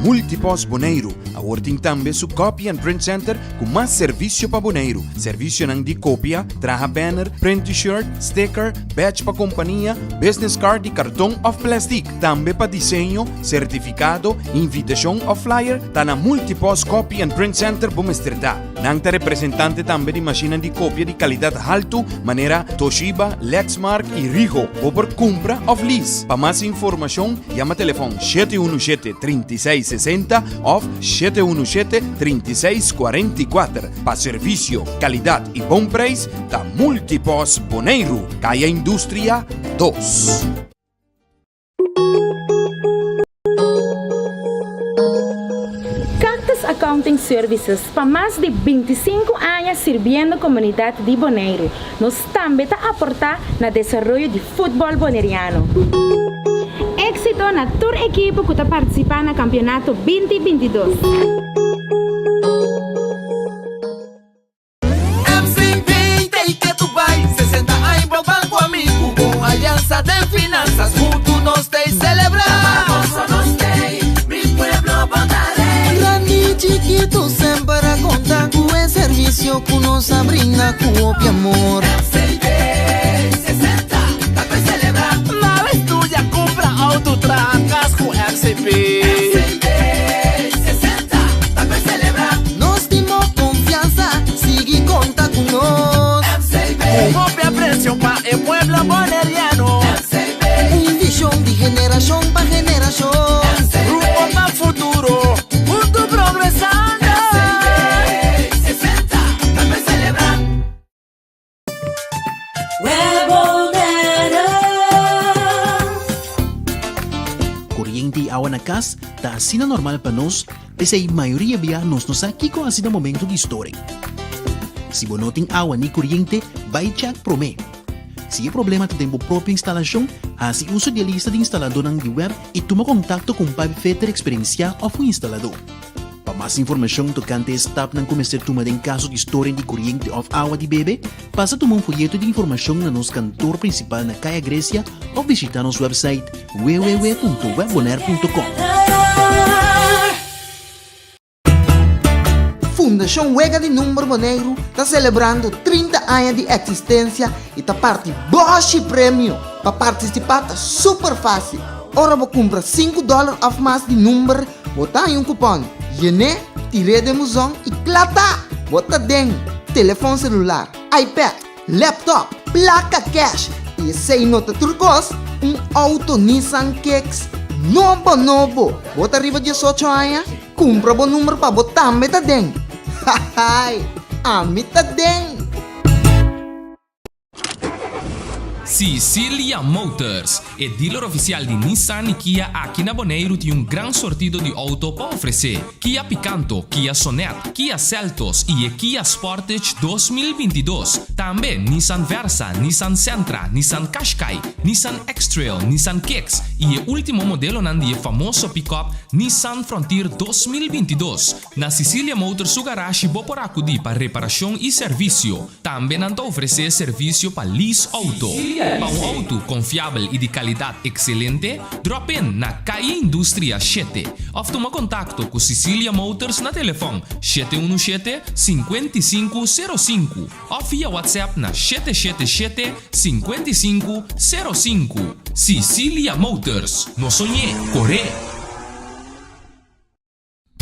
Multipost Boneiru awor tin tambe su Copy and Print Center ku mas servisio pa Boneiru. Servisionan di kopia, traha banner, print t-shirt, sticker, badge pa kompania, business card di karton òf plèstik. Tambe pa diseño, sertifikado, invitashon òf flyer, ta na Multipost Copy and Print Center bo mester ta. Nan ta representante tambe di mashinnan di kopia di kalidat haltu manera Toshiba, Lexmark i Rigo. Bo por kumpra òf lease. Pa mas informashon yama telefòn 717 36 60 òf 717 36 44. Pa servisio, kalidat i bon preis ta Multipost Boneiru, Kaya Industria 2. Cactus Accounting Services pa mas di 25 aña sirbiendo komunidat di Boneiru. Nos tambe ta aportá na desaroyo di futbòl boneriano. Éksito na tur ekipo ku ta partisipá na kampionato 2022. MCB ta i tu bai 60 aña bo ban ku amigu Bon aliansa den finansas Huntu nos ta i selebrá Pa goso nos t'ei Mi pueblo bo ta rei. Grandi chikitu semper a konta ku e servisio ku nos a brinda ku hopi amor. MCB 60 ta pa selebrá. Nada studia, kumpra outo, traha kas ku MCB. MCB 60 ta pa selebrá. Nos tin bo konfiansa, sigui konta ku nos. MCB. Ku hopi apresio pa e pueblo boneriano. MCB. Un vishon di generashon pa generashon. MCB. Rumbo pa futuro, huntu progresando. MCB 60 ta pa selebrá. Koriente i awa na kas ta asina normal pa nos, p'esei mayoria bia nos no sa kiko hasi na momento di storing. Si bo no tin awa ni koriente, bai chèk promé. Si e problema ta den bo propio instalashon, hasi uso di e lista di instaladónan di web i tuma kontakto ku un pipefitter eksperensiá òf un instaladó. Pa mas informashon tokante e stapnan ku mester tuma den kaso di storing di koriente òf awa di bebe, pasa tuma un foyeto di informashon na nos kantor prinsipal na Kaya Grecia òf bishitá nos wèpsait www.webbonaire.com. Fundashon Wega di Number Boneiru ta selebrando 30 aña di eksistensia i ta parti bòshi premio! Pa partisipá ta super fásil. Ora bo kumpra sinku dòler òf mas di number, bo ta haña un kupòn. Yen'é, tir'é den buzon i kla ta! Bo ta den telefòn selular, iPad, laptop, plaka kèsh i esei no ta tur kos, un outo Nissan Kicks nobo nobo! Bo ta riba 18 aña? Kumpra bo number pa bo tambe ta den! Hahaai! Ami ta den! Sicilia Motors, e dealer ofisial di Nissan i Kia aki na Boneiru tin un gran sortido di outo pa ofresé, Kia Picanto, Kia Sonet, Kia Seltos i e Kia Sportage 2022. Tambe Nissan Versa, Nissan Sentra, Nissan Qashqai, Nissan X-Trail, Nissan Kicks i e último modelonan di e famoso pick-up Nissan Frontier 2022. Na Sicilia Motors su garashi bo por akudí pa reparashon i servisio. Tambe nan ta ofresé servisio pa lease outo. Pa un outo konfiabel i di kalidat ekselente, drop in na Calle Industria 7 òf tuma kontakto ku Sicilia Motors na telefòn 717 55 05 òf via WhatsApp na 777 55 05. Sicilia Motors, no soñ'é, kor'é!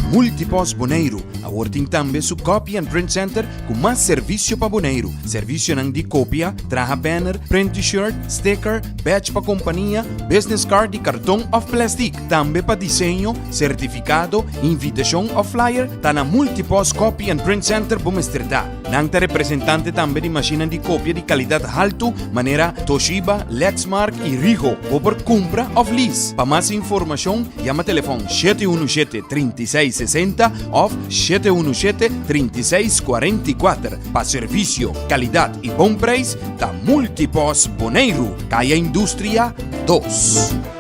Multipost Boneiru awor tin tambe su Copy and Print Center ku mas servisio pa Boneiru. Servisionan di kopia, traha banner, print t-shirt, sticker, badge pa kompania, business card di karton òf plèstik. Tambe pa diseño, sertifikado, invitashon òf flyer, ta na Multipost Copy and Print Center bo mester ta. Nan ta representante tambe di mashinnan di kopia di kalidat haltu manera Toshiba, Lexmark i Rigo. Bo por kumpra òf lease. Pa mas informashon yama telefòn 717 36 60 òf 717 36 44. Pa servisio, kalidat i bon preis ta Multipost Boneiru, Kaya Industria 2.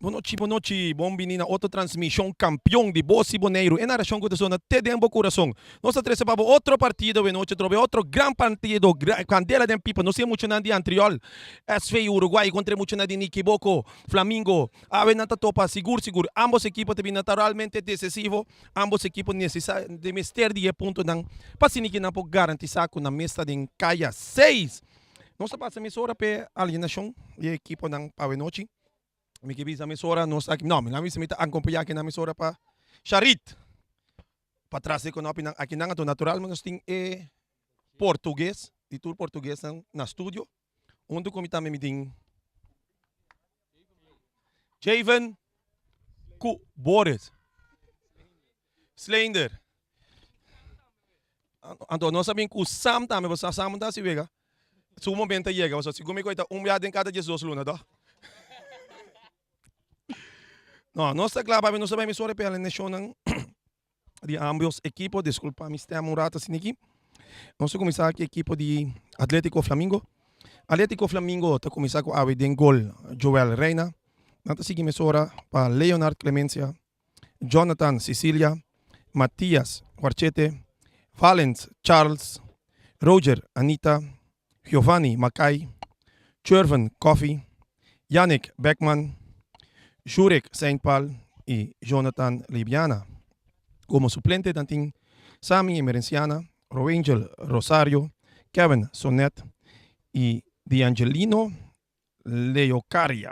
Bonochi bonochi, bon bini na otro transmishon kampion di Bos i Boneiru, e narashon ku ta sona te den bo kurason. Nos ta trese pa bo otro partido awenochi atrobe, otro gran partido, kandela den pipa, nos tin e muchanan di Antriol, SV Uruguay kontra e muchanan di Nikiboko, Flamingo. Awe nan ta topa sigur sigur, ambos ekipo ta bin naturalmente desesivo, ambos ekipo nesesa di mester di e puntonan pa asina ki nan por garantisa ku nan mes ta den kaya seis. Nos ta pasa mesora p'e alineashon di e ekiponan pa awenochi. Mi ke bisa mesora nos aki, no, mi no a bisa mi ta akompañá akinan mesora pa Sharit. Patras di konopinan akinan anto naturalmente nos tin e portugues, di tur portuguesnan na studio. Huntu ku mi tambe mi tin Javen ku Boris Slender. Anto nos a bin ku Sam tambe, pasobra Sam ta hasi wega. Su momento a yega, pasobra segun mi koe ta un bia den kada diesdos luna toh. No, nos ta kla pabi nos ta bai emisora p'e alineashonnan di ambos ekipo. Diskulpa mi stem un rato asina aki. Nos ta kuminsá ku ekipo di Atletico Flamingo. Atletico Flamingo ta kuminsá ku awe den gol Joel Reina. Nan ta sigui mesora pa Leonard Clemencia, Jonathan Cecilia, Matias Guarchete, Valens Charles, Roger Anita, Giovanni Makai, Churven Coffie, Yannick Beckman, Jurek Saintpaul y Jonathan Libiana. Como suplente nan tin Sammy Emerenciana, Roangel Rosario, Kevin Sonet y D'Angelino Leocaria.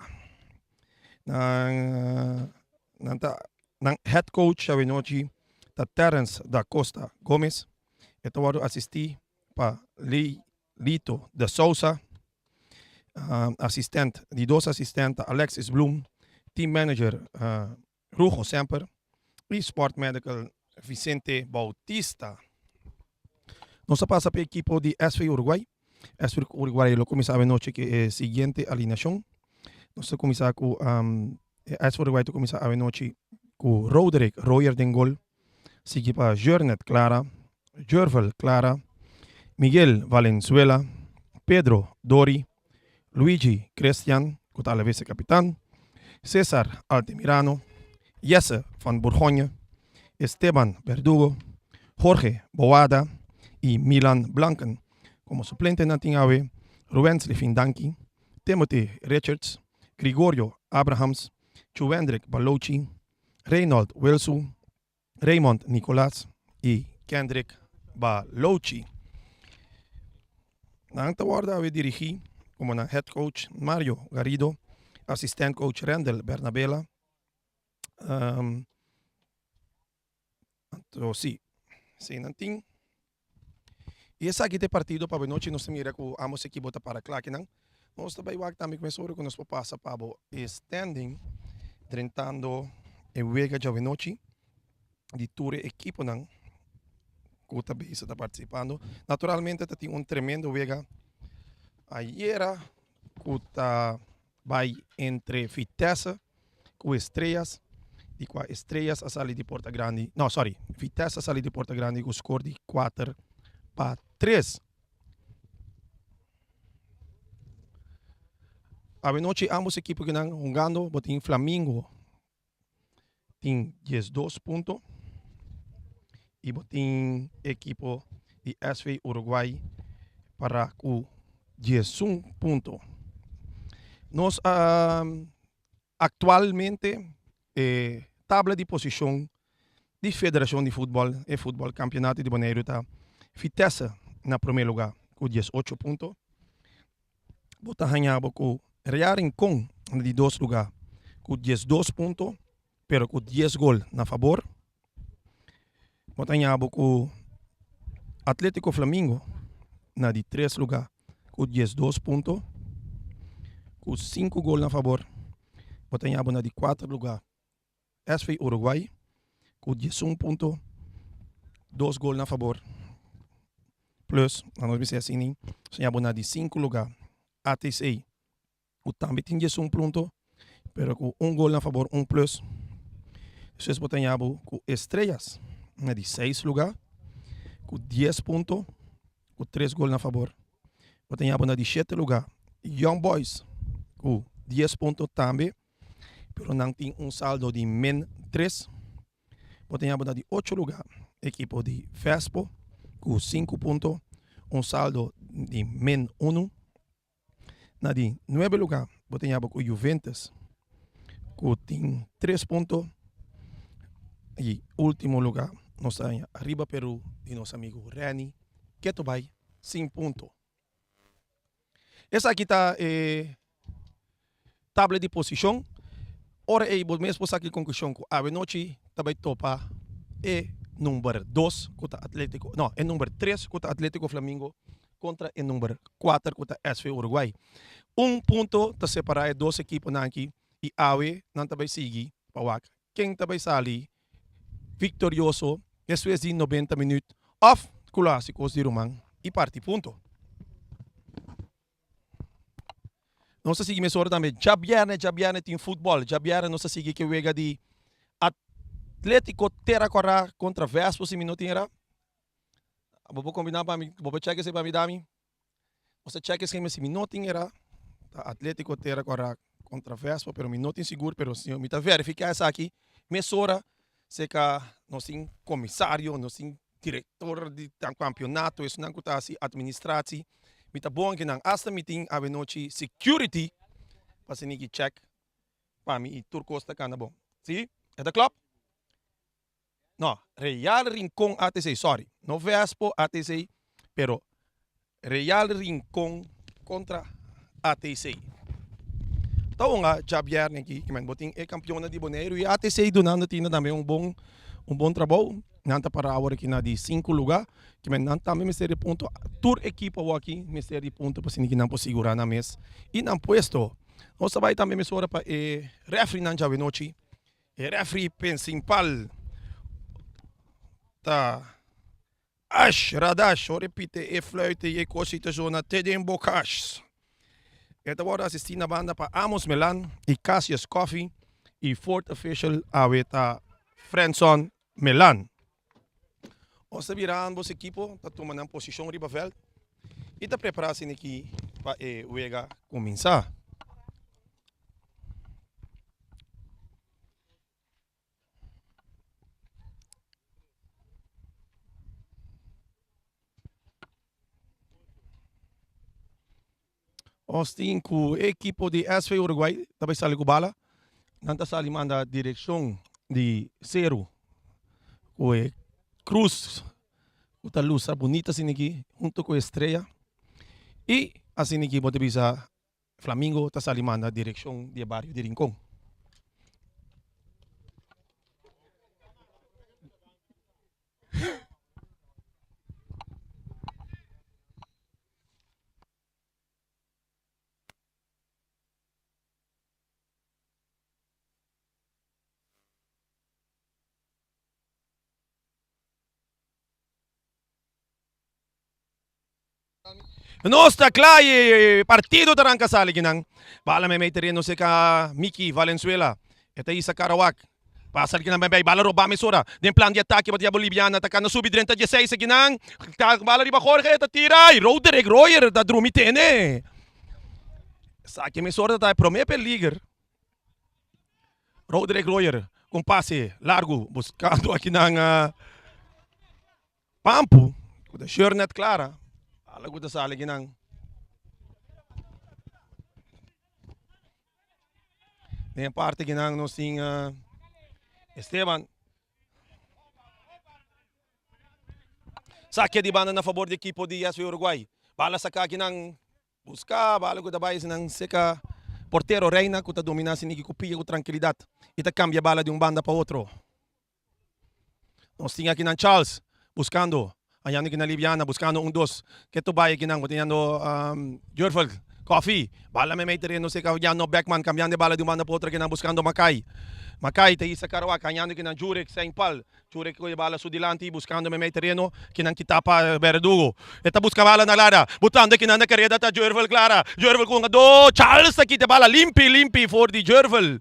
Nan nan ta nan head coach awenochi ta Terence da Costa Gomez. E ta wòrdu asistí pa Lito de Sousa. Asistent di dos asistent ta Alexis Bloem, team manager Rugo Semper y sport medical Vicente Bautista. Nos a pasa pa e ekipo di SV Uruguay. SV Uruguay lo kuminsá awenochi ku e siguiente alineashon. Nos ta kuminsá ku SV Uruguay ta kuminsá awenochi ku Roderick Royer den gol, sigui pa Jurnet Clara, Jurvel Clara, Miguel Valenzuela, Pedro Dori, Luigi Christian, ku ta alabes e kapitan, Cesar Altamirano, Jesse van Bourgogne, Esteban Verdugo, Jorge Boada i Milan Blanken. Komo suplentenan tin awe Ruwensley Findanki, Timothy Richards, Grigorio Abrahams, Chuwendrick Balochi, Reynold Wilsu, Raymond Nicolas y Kendrick Balochi. Nan ta wordo awe dirigi como nan head coach Mario Garrido, assistent coach Rendel Bernabela. Um, anto si, si nan tin. Y esaki ta e partido pa nochi nos ta mira cu ambos equipo ta para cla kinan. Nos ta bay wak tambe cu mesora cu nos por pasa pa bo e standing drentando e wega djawe-nochi di tur e equiponan cu ta bezig ta participando. Naturalmente ta tin un tremendo wega ayera cu ta bay entre Vitesse cu Estrellas, di cua Estrellas a sali di porta grandi, no sorry, Vitesse a sali di porta grandi cu score di 4-3. Awenochi ambos ekipo kinan hungando, bo tin Flamingo tin 12 punto y bo tin ekipo di SV Uruguay para cu 11 punto. Nos a actualmente e tabla di posicion di Federacion di Futbol, e futbol campeonato di Boneiru ta Vitesse na prome lugar cu 18 punto. Bo ta haña bo ku Real Rincon na di dos lugá ku 12 punto, pero ku 10 gol na fabor. Bo ta haña bo ku Atletico Flamingo na di tres lugá ku 12 punto, ku 5 gol na fabor. Bo ta haña bo na di kuater lugá SV Uruguay ku 11 punto, dos gol na fabor. Plus, na nos bisa asina, seña bo na di 5 lugar ATC ku tambe tin 11 punto, pero ku un gol na fabor, un plus. Despues bo ta haña bo ku Estrellas na di 6 lugar ku 10 punto, ku 3 gol na fabor. Bo ta haña bo na di 7 lugar Young Boys ku 10 punto tambe. pero nan tin un saldo di min 3. Bo tin na di 8 lugá ekipo di Vespo ku 5 punto, un saldo di min 1. Na di 9 lugá bo tin ku Juventus ku tin 3 punto. I último lugá nos ta Ariba Peru di nos amigu Renny Ketobay sin punto. Esaki ta e tabla di posishon. Ora ei bo mes por saka e konklushon ku awe nochi ta bai topa e number 2 ku ta Atletico, no, e number 3 ku ta Atletico Flamingo kontra e number 4 ku ta SV Uruguay. Un punto ta separá e dos ekiponan aki i awe nan ta bai sigui pa wak ken ta bai sali viktorioso despues di 90 minüt òf ku lo hasi kos di ruman i parti punto. Nos ta sigui mesora tambe djabièrnè, djabièrnè tin futbòl, djabièrnè nos ta sigui ke wega di Atletico Tera Kòrá kontra Vespo si mi no tin erá. Bo por kombiná pa mi, bo por chèk esei pa mi dami? Nos ta chèk esei si mi no tin erá ta Atletico Tera Kòrá kontra Vespo pero mi no tin sigur pero si mi ta verifiká esaki mesora seka nos tin komisario, nos tin Director di campeonato, esunnan cu ta haci administratie, mi ta bon akinan. Hasta mi tin awenochi security pa asina ki check pa mi y tur cos ta cana bon. Si? E ta klop? No, Real Rincon ATC, sorry. No Vespo ATC, pero Real Rincon contra ATC. Ta hunga djabièrnè aki, kimen bo tin e kampionnan di Boneiru i ATC dunando tina tambe un bon un bon trabou. Nan ta para awor aki na di sinku lugá, kimen nan tambe mester di punto. Tur ekipo awor aki mester di punto pa asina ki nan por sigurá nan mes i nan puesto. Nos ta bai tambe mesora pa e rèfrinan djawenochi. E rèfri prinsimpal ta. Ash, radash, ora e pite e fluit i e kos i ta zona te den bo kas. E ta wòrdu asistí na banda pa Amos Melan i Cassius Coffie i fourth official awe ta Frenson Melan. Nos ta bira ambos ekipo ta tuma nan posishon riba vèlt i ta prepará asina aki pa e wega kuminsá. Nos tin ku e ekipo di SV Uruguay ta bai sali ku bala. Nan ta sali manda direkshon di Seru ku e krus ku ta lusa bunita asina aki hunto ku e strea. I asina aki bo ta bisa Flamingo ta sali manda direkshon di e bario di Rincon. Nos ta kla y partido ta ranka sali kinan. Bala meimei tereno seka Miki Valenzuela. E ta hisa Karawak. Pasa kinan meimei. Bala roba mesora. Den plan di atake batia Boliviana. Ta kana subi drenta dieseis kinan. Bala riba Jorge ta tira y Roderick Royer ta drumi tene. Esaki mesora ta e prome peliger. Roderick Royer con pase largo buscando akinan Pampu ku ta sheur net klara, ala ku ta sali kinan. Den e parti kinan nos tin Esteban. Sake di banda na fabor di ekipo di SV Uruguay. Bala saka kinan buska bala ku ta bai sinan seka portero Reina ku ta domina siniki ku pia ku trankilidat i ta kambia bala di un banda pa otro. Nos tin akinan Charles buscando añando kinan Libiana buscando un dos ke to bay akinan bo teniendo Jurvel Coffee bala mei mei tereno seca yando Beckman cambiando e bala di un banda pa otro akinan buscando Makai Makai ta hisa Karawak añando kinan Jurek Saint Paul Jurek cu e bala su dilanti buscando mei mei tereno kinan kita pa Verdugo e ta busca bala na lara botando akinan na careda ta Jurvel Clara Jurvel cu hungador Charles ta kita e bala limpi limpi for di Jurvel.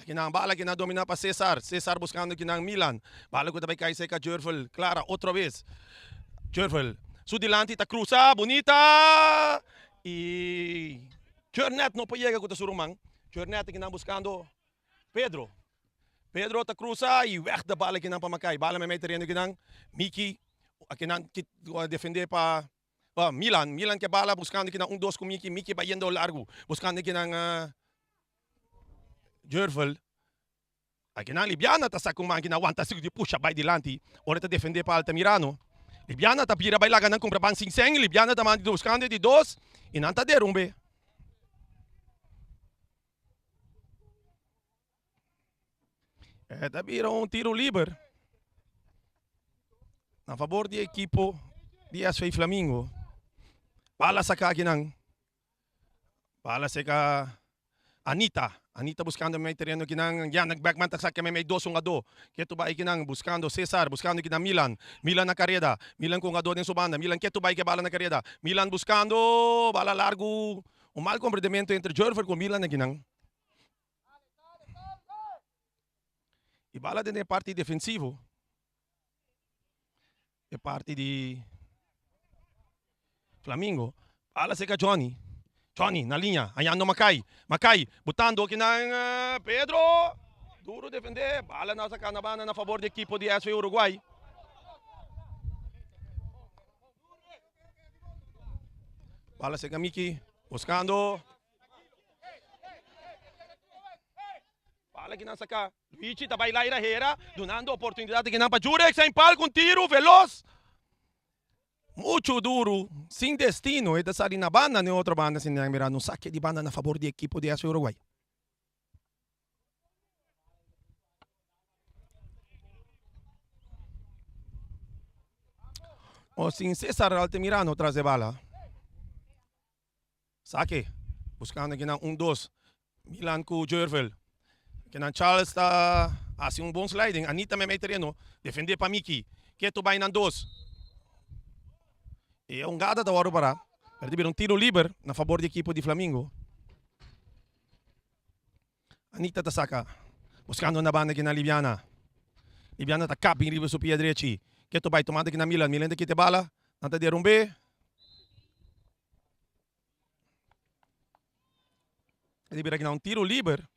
Akinan bala kinan domina pa Cesar. Cesar buscando kinan Milan. Bala cu ta bay cay cerca Jurvel. Clara otro vez. Jurvel su dilanti ta cruza. Bunita! Y. Jornet no por yega ku ta su ruman. Jornet akinan buskando Pedro. Pedro ta krusa i wèg de bal akinan pa Makai. Bala meimei tereno akinan. Miki akinan defendé pa Milan. Milan ke bala buskando akinan un dos ku Miki. Miki bayendo largu buskando akinan Jurvel. Akinan Libiana ta saka un man kinan wanta sigu di pusha bai dilanti ora e ta defende pa Altamirano. Libiana ta bira bai laga nan kumpra ban sin sèn. Libiana ta manda di buskando e di dos i nan ta derumbe. E ta bira un tiro liber na fabor di ekipo di SV Flamingo. Bala saka akinan. Bala seka Anita. Anita buscando mei tereno kinan. Yannick Beckman ta saka mei dos hungadó. Ketu bai kinan buscando Cesar, buscando kinan Milan. Milan na careda. Milan cu hungadó den su banda. Milan ketu bai ke bala na careda. Milan buscando bala largu. Un mal comprendimento entre Jurver cu Milan akinan. Y bala den e parti defensivo. E parti di Flamingo. Bala seca Johnny. Johnny na liña, hañando Makai. Makai botando akinan Pedro. Duro defende. Bala na saca na banda na favor di ekipo di SV Uruguay. Bala seca Miki buscando. Bala kinan saca. Luigi ta bai laira hera, dunando oportunidad kinan pa Jurek. Zijn pal cu un tiro veloz. Mucho duro, sin destino. E ta sali na banda, na e otro banda sin nan mira. No sake di banda na fabor di ekipo di SV Uruguay. O sin Cesar Altamirano tras e bala. Sake, buscando kinan un dos. Milan cu Jurvel. Kinan Charles ta haci un bon sliding. Anita meimei tereno. Defende pa Miki. Keto bay nan dos. E hungada ta wordo para. Pero ta bira un tiro liber na fabor di ekipo di Flamingo. Anita ta saka. Buscando na banda kinan Libiana. Libiana ta kap bin riba su pia drechi. Keto bay tomando kinan Milan. Milan ta kita e bala. Nan ta derumbe. E bira kinan un tiro liber.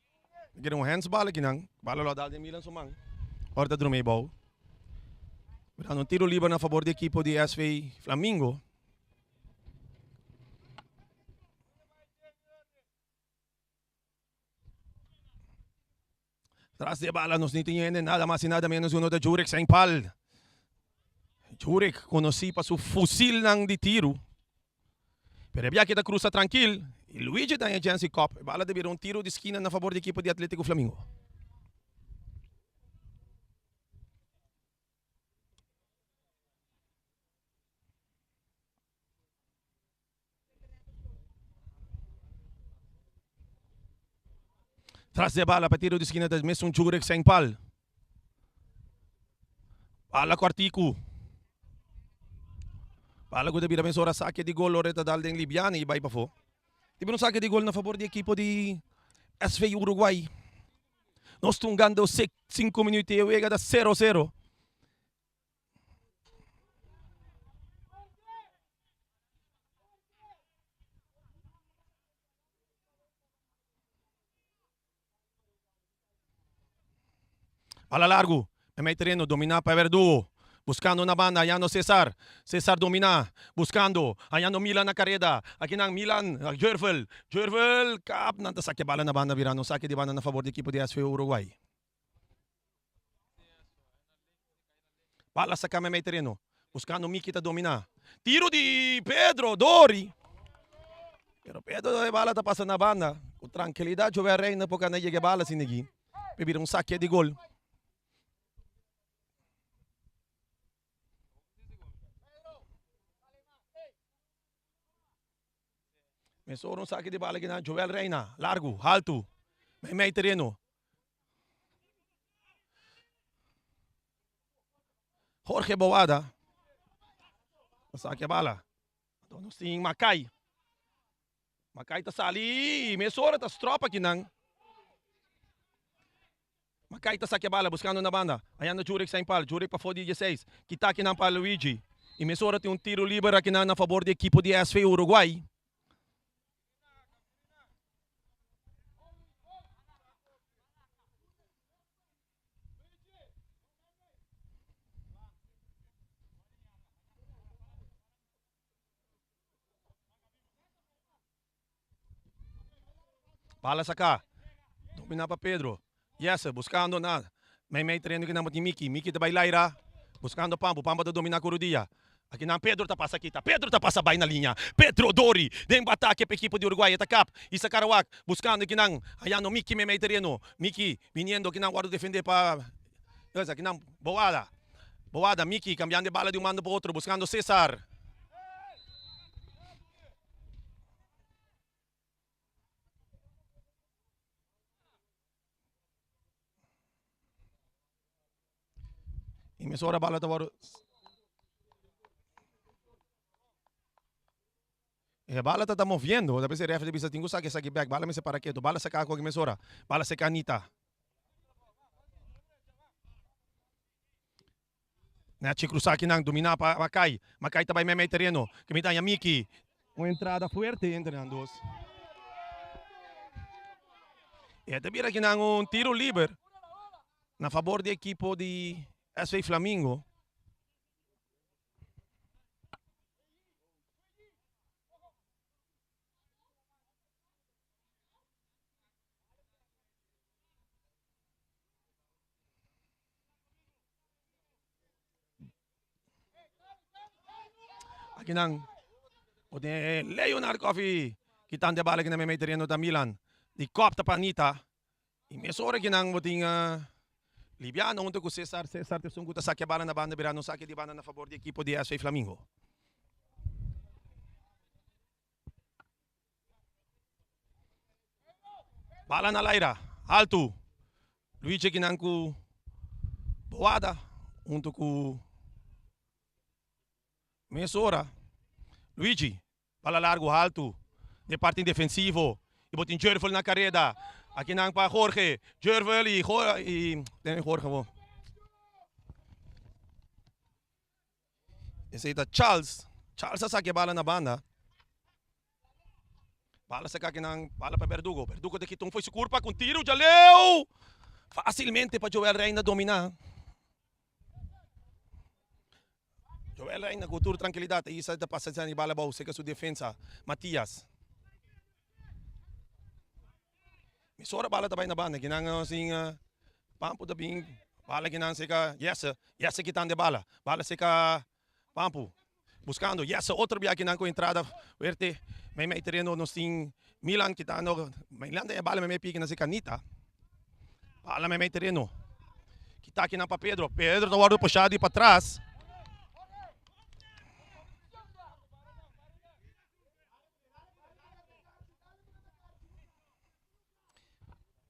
Kere un handsbal kinan. Bala lo a dal den Milan su man. Ora ta drumi bou. Mirando un tiro liber na fabor di ekipo di SV Flamingo. Tras di e bala nos ni tin hende nada mas y nada menos uno ta Jurek Saint Paul. Jurek conoci pa su fusilnan di tiru. Pero e biaha ta cruza trankil y Luigi ta haña chance di kop. E bala ta bira un tiru di skina na fabor di ekipo di Atletico Flamingo. Tras di e bala pa tiro di skina ta mesun Jurek Saint Paul. Bala kòrtiku. Bala ku ta bira mesora sake di gol ora e ta dal den Libiana i bai pafó. Ta bira un sake di gol na fabor di ekipo di SV Uruguay. Nos tungando sinku minuut i e wega ta sero sero. Bala largu, meimei tereno, dominá pa Verdugo. Buskando na banda, hañando Cesar. Cesar dominá, buskando, hañando Milan na kareda. Akinan Milan, Jurvel. Jurvel, kap, nan ta saki e bala na banda, birando un saki di banda na fabor di ekipo di SV Uruguay. Bala saca meimei tereno. Buscando Miki ta domina. Tiro di Pedro Dori. Pero Pedro e bala ta pasa na banda. Cu tranquilidad Joel Reina por cana yega e bala sin aki. Pe bira un saque di gol. Mesora un saque di bala kinan Joel Reina. Largo, halto. Meimei tereno. Jorge Boada. Ta saque bala. Anto nos tin Makai. Makai ta sali. Mesora ta strop akinan. Makai ta saque bala buscando na banda. Hayando Jurek Saint Paul. Jurek pafó di dieseis. Kita akinan pa Luigi. Y mesora tin un tiro liber akinan na fabor di ekipo di SV Uruguay. Bala saká. Dominá pa Pedro. Jesse buskando na meimei tereno kinan bo tin Miki. Miki ta bai laira buskando Pampu. Pampu ta dominá ku rudia. Akinan Pedro ta pasa kita. Pedro ta pasa bai na liña. Pedro Dori den atake pa ekipo di Uruguay. E ta kap. Isa Karawak buskando kinan hayando Miki meimei tereno. Miki biniendo kinan wòrdu defendé pa kinan Boada. Boada, Miki kambiando e bala di un banda pa otro buskando Cesar. Y mesora bala ta wòrdu. E bala ta ta moviendo, ta p'esei ref ta bisa tin ku saka esaki bèk, bala mester para ketu, bala saka koki mesora, bala seka Anita. Nechi krusa akinan, dominá pa Makai, Makai ta bai meimei tereno, kaminda haña Miki. Un entrada fuerte entre nan dos. E ta bira akinan un tiro liber na fabor di ekipo di SV Flamingo. Aki nan bo tin e Leonard Coffee kitando e bala ki nan meimei tereno ta Milan di kop ta pa Anita y mesora ki nan bo tin Libiano hunto cu Cesar, Cesar ta esun cu ta saca e bala na banda bira no saca di banda na fabor di ekipo di SV Flamingo. Bala na laira, altu. Luigi kinan ku Boada hunto ku Mesora. Luigi, bala largu altu den parti defensivo. I bo tin Jurvel na kareda. Akinan pa Jorge. Jurvel i Jorge bo. Esei ta Charles. Charles a saki e bala na banda. Bala saka kinan, bala pa Berdugo. Berdugo ta kita un fo'i su kurpa ku un tiru djaleu. Fasilmente pa Joel Reina dominá. Joel Reina ku tur trankilidat a isa ta pasa e bala abou seka su defensa Matias. Mesora bala ta bai na banda kinan asin Pampu ta bin bala kinan seka Jesse, Jesse kitando e bala, bala seka Pampu buskando Jesse otro bia kinan ku entrada fuerte meimei tereno nos tin Milan kitando Milan ta e bala meimei piki nan seka Anita bala meimei tereno kita kinan pa Pedro, Pedro ta wòrdu pusha di patras.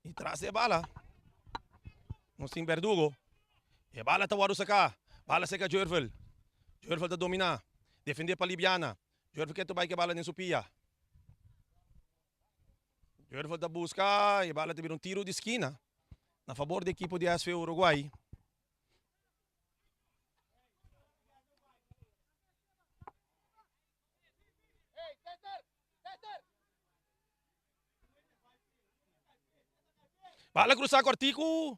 Y tras e bala, nos tin Verdugo. E bala ta wòrdu saká. Bala seka Jurvel. Jurvel ta dominá. Defendé pa Libiana. Jurvel ke ta bai ku e bala den su pia. Jurvel ta buska e bala ta bira un tiro di skina na fabor di ekipo di SV Uruguay. Bala krusa kòrtiku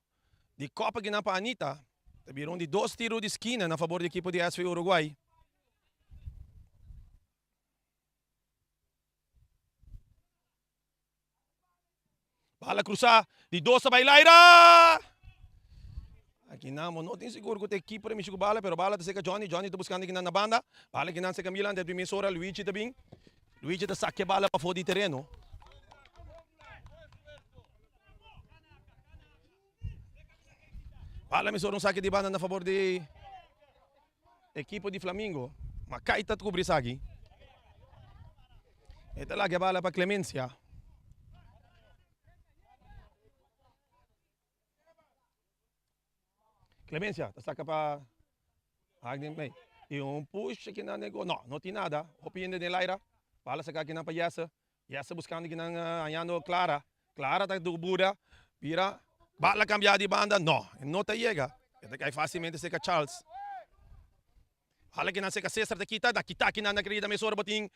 di kòp akinan pa Anita. Ta bira un di dos tiru di skina na fabor di ekipo di SV Uruguay. Bala krusa di dos ta bai laira. Akinan bo no tin sigur ku ta e keeper a mishi ku bala pero bala ta seka Johnny, Johnny ta buskando akinan na banda. Bala akinan seka Milan den primer ora Luigi ta bin. Luigi ta saka e bala pafó di tereno. Bala mesora un sake di banda na fabor di ekipo di Flamingo. Makai ta kubri esaki. E ta laga e bala pa Clemencia. Clemencia ta saka pa Agden mei. Y un push aki nan den no, no tin nada. Hopi hende den laira. Bala saka aki nan pa Jesse. Jesse buscando aki nan hañando Clara. Clara ta buda, bira, bala cambia di banda, no, e no ta yega. E ta cay facilmente cerca Charles. Bala aki nan cerca Cesar ta kita, ta kita aki nan na crida mesora bo tin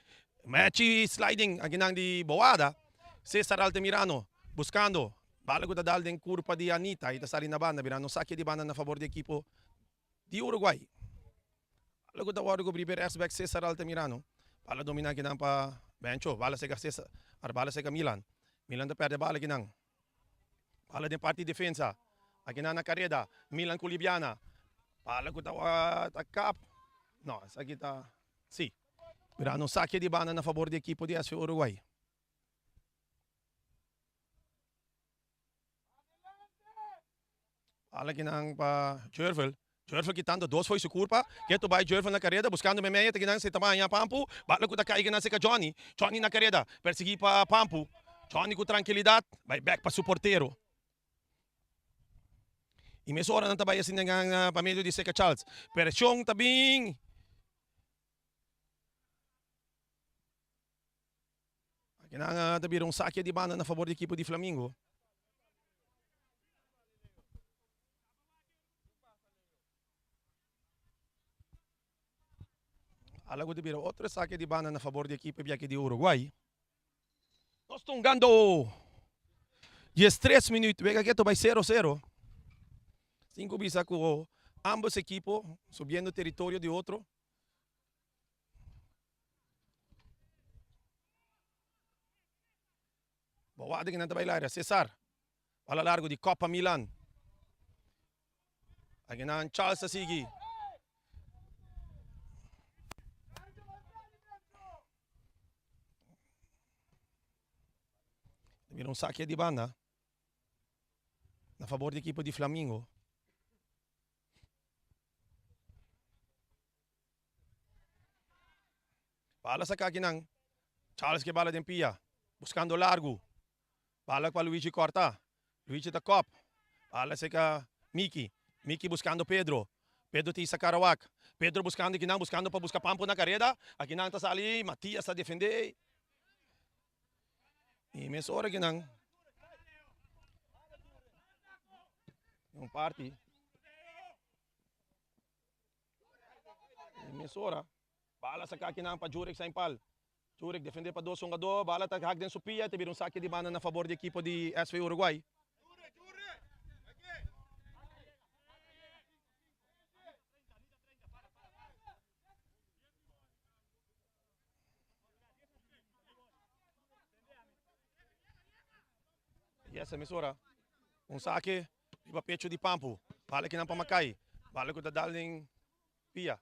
matchy sliding aki nan di Boada. Cesar Altamirano buscando, bala cu ta dal den curpa di Anita y ta sali na banda, bira no saki di banda na favor di equipo di Uruguay. Bala cu ta wordo cubri pa e rechtsback Cesar Altamirano. Bala domina kinan pa Bencho, bala cerca Cesar, bala cerca Milan. Milan ta perde bala akinan. Bala den parti defensa. Akinan na kareda. Milan ku Libiana. Bala ku ta ta kap. No, esaki ta si. Mirando un sake di banda na fabor di ekipo di SV Uruguay. Bala kinan pa Jurvel. Jurvel kitando dos fo'i su kurpa. Ketu bai Jurvel na kareda buskando memeya ta kinan se ta baña Pampu. Bala ku ta kai kinan seka Johnny. Johnny na kareda persigi pa Pampu. Johnny ku trankilidat bai bek pa su portero. I mesora nan ta bai asina pa medio di seka Charles. Preshon ta bin. Akinan ta bira un sakia di banda na fabor di ekipo di Flamingo. Ala ku ta bira otro sakia di banda na fabor di ekipo biaki di Uruguay. Nos ta hungando 13 minuut, wega keto bai 0-0. Sin ku bisa ku ambos ekipo subiendo teritorio di otro. Bo wak den nan ta bai laria. Cesar. Bala largo di Copa Milan. Akinan Charles ta sigui. Mira un saque di banda. Na favor di equipo di Flamingo. Bala saka akinan. Charles ke bala den pia. Buskando largu. Bala pa Luigi korta. Luigi ta kop. Bala seka Miki. Miki buskando Pedro. Pedro ta hisa Karawak. Pedro buskando akinan, buskando pa buska Pampo na kareda. Akinan ta sali, Matias ta defende. I mes ora akinan. Un parti. Mesora, bala saka akinan pa Jurek Sainpal. Jurek defende pa dos hungadó, bala ta hak den su pia, ta bira un sake di banda na fabor di ekipo di SV Uruguay. Yes, mesora. Un sake riba pecho di Pampu. Bala kinan pa Makai. Bala ku ta dal den pia.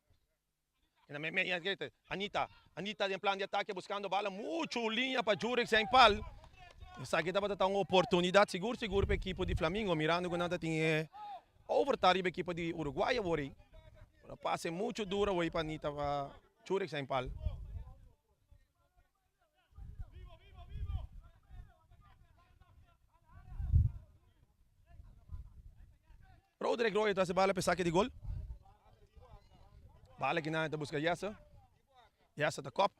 Anita. Anita den plan di atake buskando bala. Muchu liña pa Jurek zijn pal. Esaki tabata ta un oportunidat sigur sigur pa ekipo di Flamingo. Mirando ku nan ta tin e overtal riba ekipo di Uruguay awor ei. Pero pase muchu duro awor pa Anita pa Jurek zijn pal. Roderick Roy ta haci bala pa e sake di gol. Bala kinan ta busca Jesse. Jesse ta kop.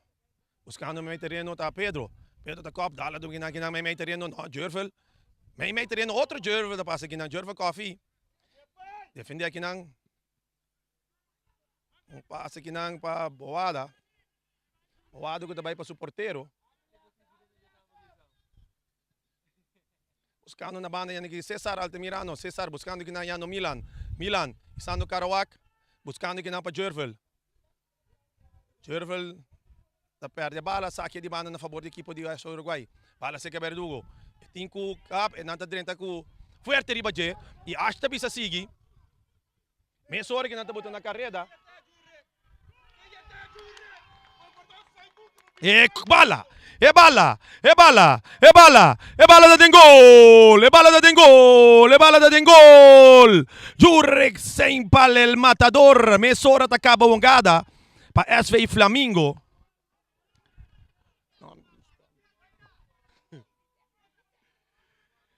Buscando mei tereno ta Pedro. Pedro ta kop. Dala dun kinan kinan mei mei tereno. No, Jurvel. Mei mei tereno otro Jurvel ta pasa kinan. Jurvel Coffee. Defende akinan. Un pase kinan pa Boada. Boada ku ta bai pa su portero. Buscando na banda yanda ki Cesar Altamirano. Cesar buscando kinan yando Milan. Milan isando Karawak. Buscando kinan pa Jervel. Jervel ta perde bala. Saki di banda na fabor di ekipo di AS Uruguay. Bala seka Verdugo. E tin ku kap e nan ta drenta ku fuerte riba dje. I Ash ta bisa sigui. Mesora ki nan ta bota na kareda. E bala, e bala, e bala, e bala, e bala ta den gol, e bala ta den gol, e bala ta den gol. Jurek Seinpal el matador, mesora ta kaba wongada pa SV Flamingo.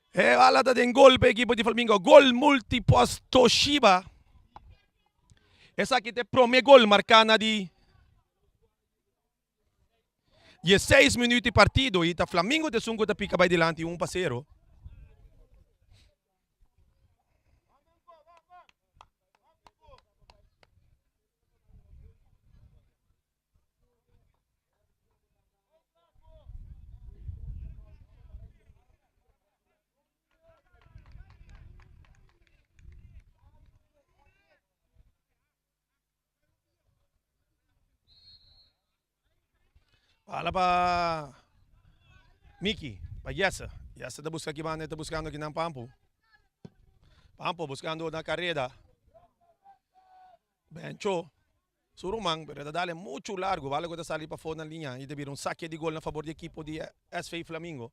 E bala ta den gol pa ekipo di Flamingo. Gol multipost Toshiba. Esaki ta e prome gol marká na di 16 minuut di partido i ta Flamingo ta esun ku ta pika bai dilanti un pa sero. Bala pa Miki. Pa Jesse. Jesse ta buska ki banda e ta buskando kinan Pampu. Pampu buskando na kareda. Bencho su ruman pero e ta dale muchu largu. Bala ku ta sali pafó na liña i ta bira un sake di gol na fabor di ekipo di SV Flamingo.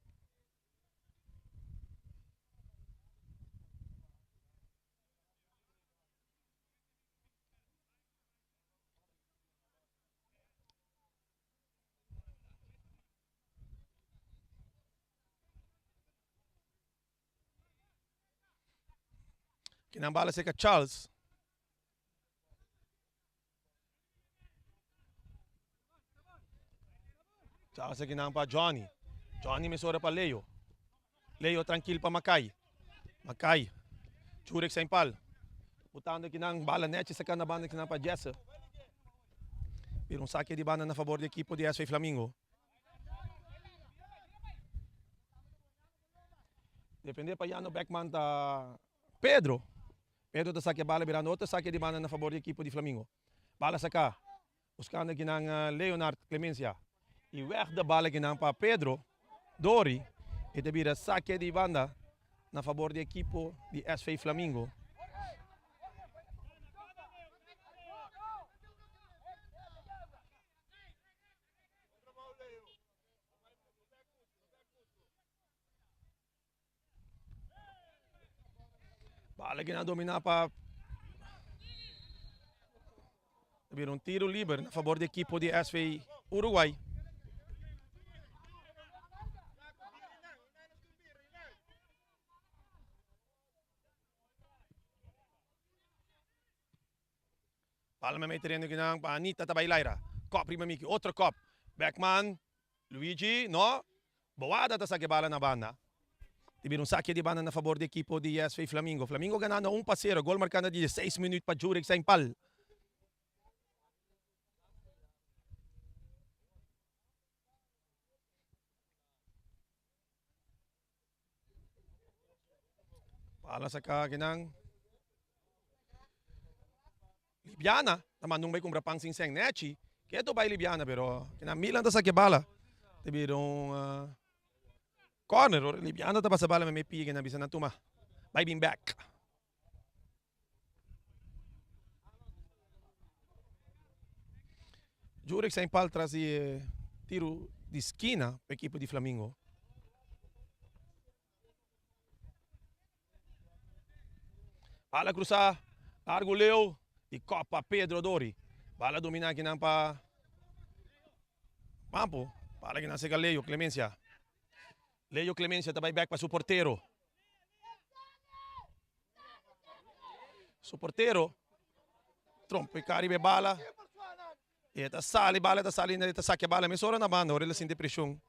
Kinan bala seka Charles. Charles akinan pa Johnny. Johnny mesora pa Leo. Leo trankil pa Makai. Makai. Jurek Saint Paul. Botando akinan bala nechi saka na banda akinan pa Jesse. Bira un sake di banda na fabor di ekipo di SV Flamingo. Defende pa Jano Beckman ta Pedro. Pedro ta sake bala birando otro sake di banda na fabor di ekipo di Flamingo. Bala saka. Buscando akinan Leonard Clemencia. Y weg de bala akinan pa Pedro Dori. E ta bira sake di banda na fabor di ekipo di SV Flamingo. Bala ki nan domina pa Ta bira un tiro liber na fabor di ekipo di SV Uruguay. Bala mei tereno kinan pa Anita ta bai laira. Kop riba Miki, otro kop. Beckman, Luigi, no. Boada ta saki bala na banda. Ta bira un saki di banda na fabor di ekipo di SV Flamingo. Flamingo ganando un pa sero, gol marka na di seis minuut pa Jurek Sainpal. Bala saka kinan. Libiana ta manda un bai kumpra pan sin sèn nèchi. Ketu bai Libiana pero kinan Milan ta saka e bala. Ta bira un corner. Ora Libiana ta pasa bala mei pia kinan bisa nan tuma bai bin bèk. Jurek Saint Paul tras di e tiru di skina pa ekipo di Flamingo. Bala krusa largu leu di kopa Pedro Dori. Bala domina akinan pa Pampo. Bala akinan seka Leo Clemencia. Leo Clemencia ta bai bek pa su portero. Su portero trompeca riba e bala. E ta sali, bala ta sali, e ta saca e bala mesora na banda ora el a sinti presion.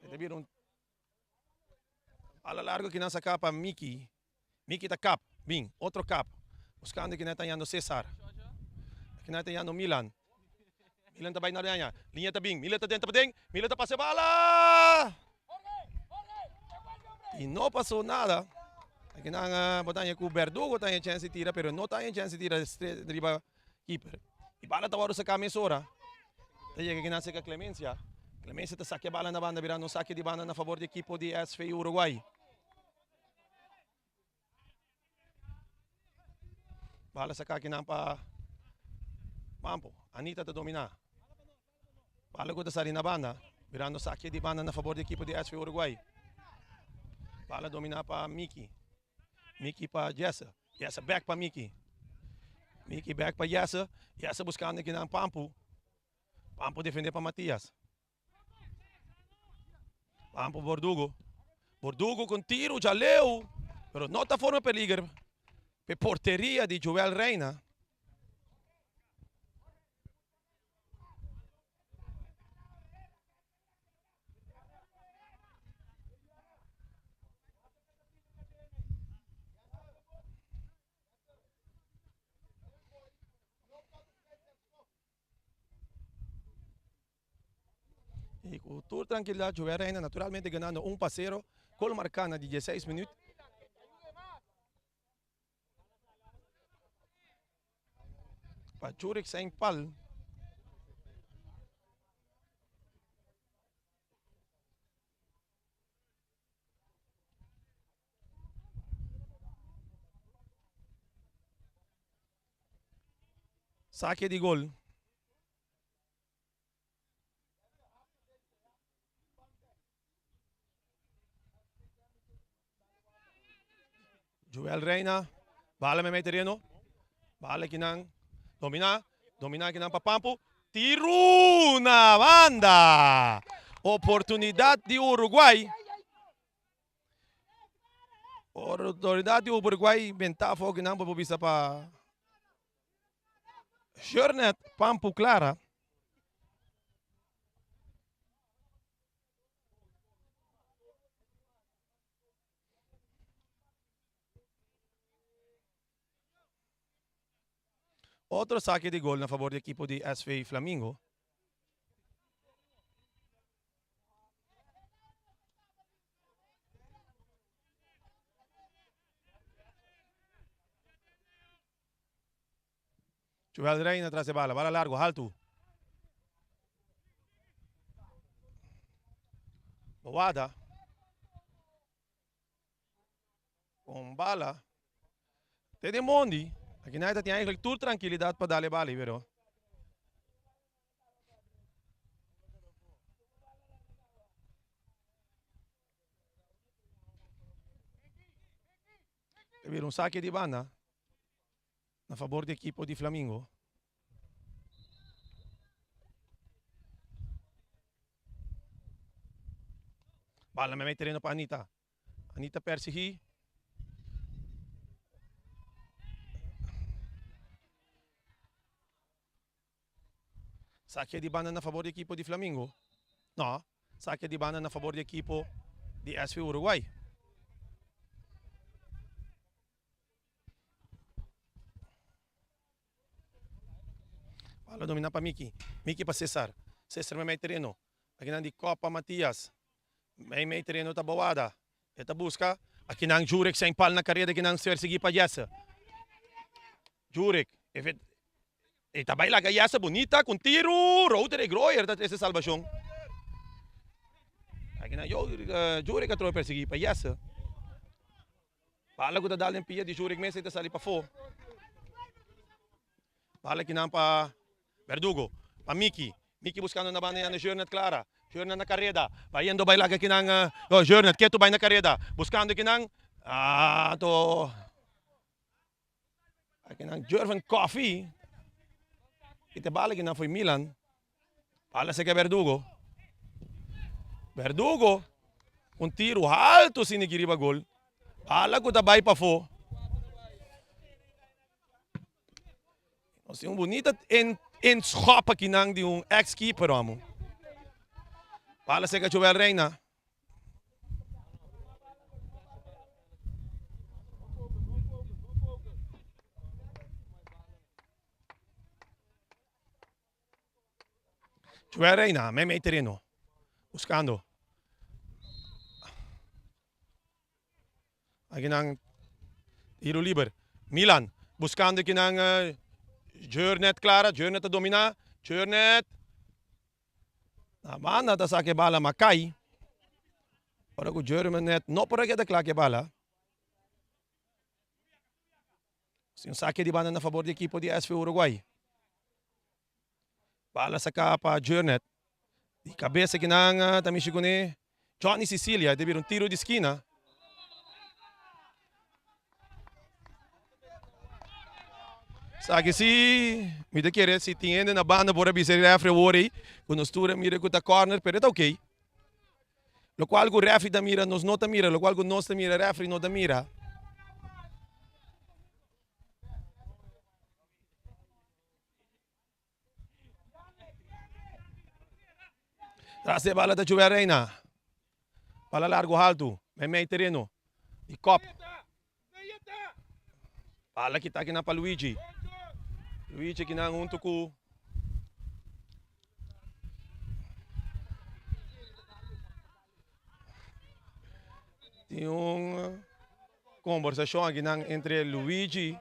E ta bira un bala largo ki nan saca pa Miki. Miki ta kap, bin, otro kap. Buscando ki nan ta hallando Cesar. Ki nan ta hallando Milan. Milan ta bai na liña. Liña ta bin. Milan ta dentro paden. Milan ta pasa e bala! Y no pasó nada. Aki nan bo ta haña ku Verdugo ta haña chance di tira, pero no ta haña chance di tira riba keeper. Y bala ta wòrdu saká mesora. Ta yega aki nan serka Clemencia. Clemencia ta saka e bala na banda birando un sake di banda na fabor di ekipo di SV Uruguay. Bala saka akinan pa Pampo. Anita ta domina. Bala ku ta sali na banda. Birando saki di banda na fabor di ekipo di SV Uruguay. Bala domina pa Miki. Miki pa Jesse. Jesse back pa Miki. Miki back pa Jesse. Jesse buskando akinan Pampo. Pampo defende pa Matias. Pampo Bordugo. Bordugo con tiro djaleu, pero no ta forma peliger pe porteria di Joel Reina. Y cu tur trankilidad Joel Reina naturalmente ganando un pa cero. Gol marca na di dieseis minuut. Pa Jurek Saint Paul. Sake di gol. Joel Reina, bala mei mei tereno. Bala kinan domina, domina kinan pa Pampu. Tiru na banda. Oportunidad di Uruguay. Oportunidad di Uruguay benta afo kinan por bisa pa Jornet Pampu Clara. Otro sake di gol na fabor di ekipo di SV Flamingo. Joel Reina tras e bala, bala largo, haltu. Bowada. Con bala. Te den mondi. Aki na ta tin eigenlijk tur tranquilidad pa dale bala, pero. Ta bira un sake di banda na fabor di ekipo di Flamingo. Bala mei tereno pa Anita. Anita persigi. Sake di banda na fabor di ekipo di Flamingo. No, sake di banda na fabor di ekipo di SV Uruguay. Bala domina pa Miki. Miki pa Cesar. Cesar mei mei tereno. Akinan di Copa Matias. Mei mei tereno ta Boada. E ta buska. Akinan Jurek zijn pal na kareda akinan persigi pa Jesse. Jurek. E ta bai laga Jesse bunita ku un tiru. Router e Groyer ta trese salbashon. Akinan Jurek a trobe persigi pa Jesse. Bala ku ta dal den pia di Jurek mes e ta sali pafó. Bala kinan pa Verdugo, pa Miki. Miki buskando na banda yanda Jurnet Clara. Jurnet na kareda. Bayendo bai laga kinan oh Jurnet ketu bai na kareda. Buskando kinan ah to akinan Jurven Coffee. I te bala kinan foi Milan. Bala seka Verdugo. Verdugo un tiru haltu sini ki riba gol. Bala ku ta bai pafó. Nos tin un bunita inschop akinan di un ex keeper amo. Bala seka Joel Reina. Joel Reina, mei mei tereno. Buscando. Akinan tiro liber. Milan buscando akinan Jurnet Clara. Jurnet ta domina. Jurnet. Na banda ta saca e bala ma cay. Ora cu Jurnet no por a keda cla cu e bala. Sin un saque di banda na favor di equipo di SV Uruguay. Bala saca pa Jurnet. Di cabeza kinan ta mishi cune Johnny Cecilia. E ta bira un tiro di skina. Esaki si mi ta kere si tin hende na banda por a bisa e refri awor ei ku nos tur a mira ku ta corner pero e ta ok. Lokual ku refri ta mira nos no ta mira, lokual ku nos ta mira refri no ta mira. Tras e bala ta Joel Reina. Bala largo haltu, meimei tereno. Di kop. Bala kita kinan pa Luigi. Luigi kinan huntu ku Tin un kombersashon akinan entre Luigi.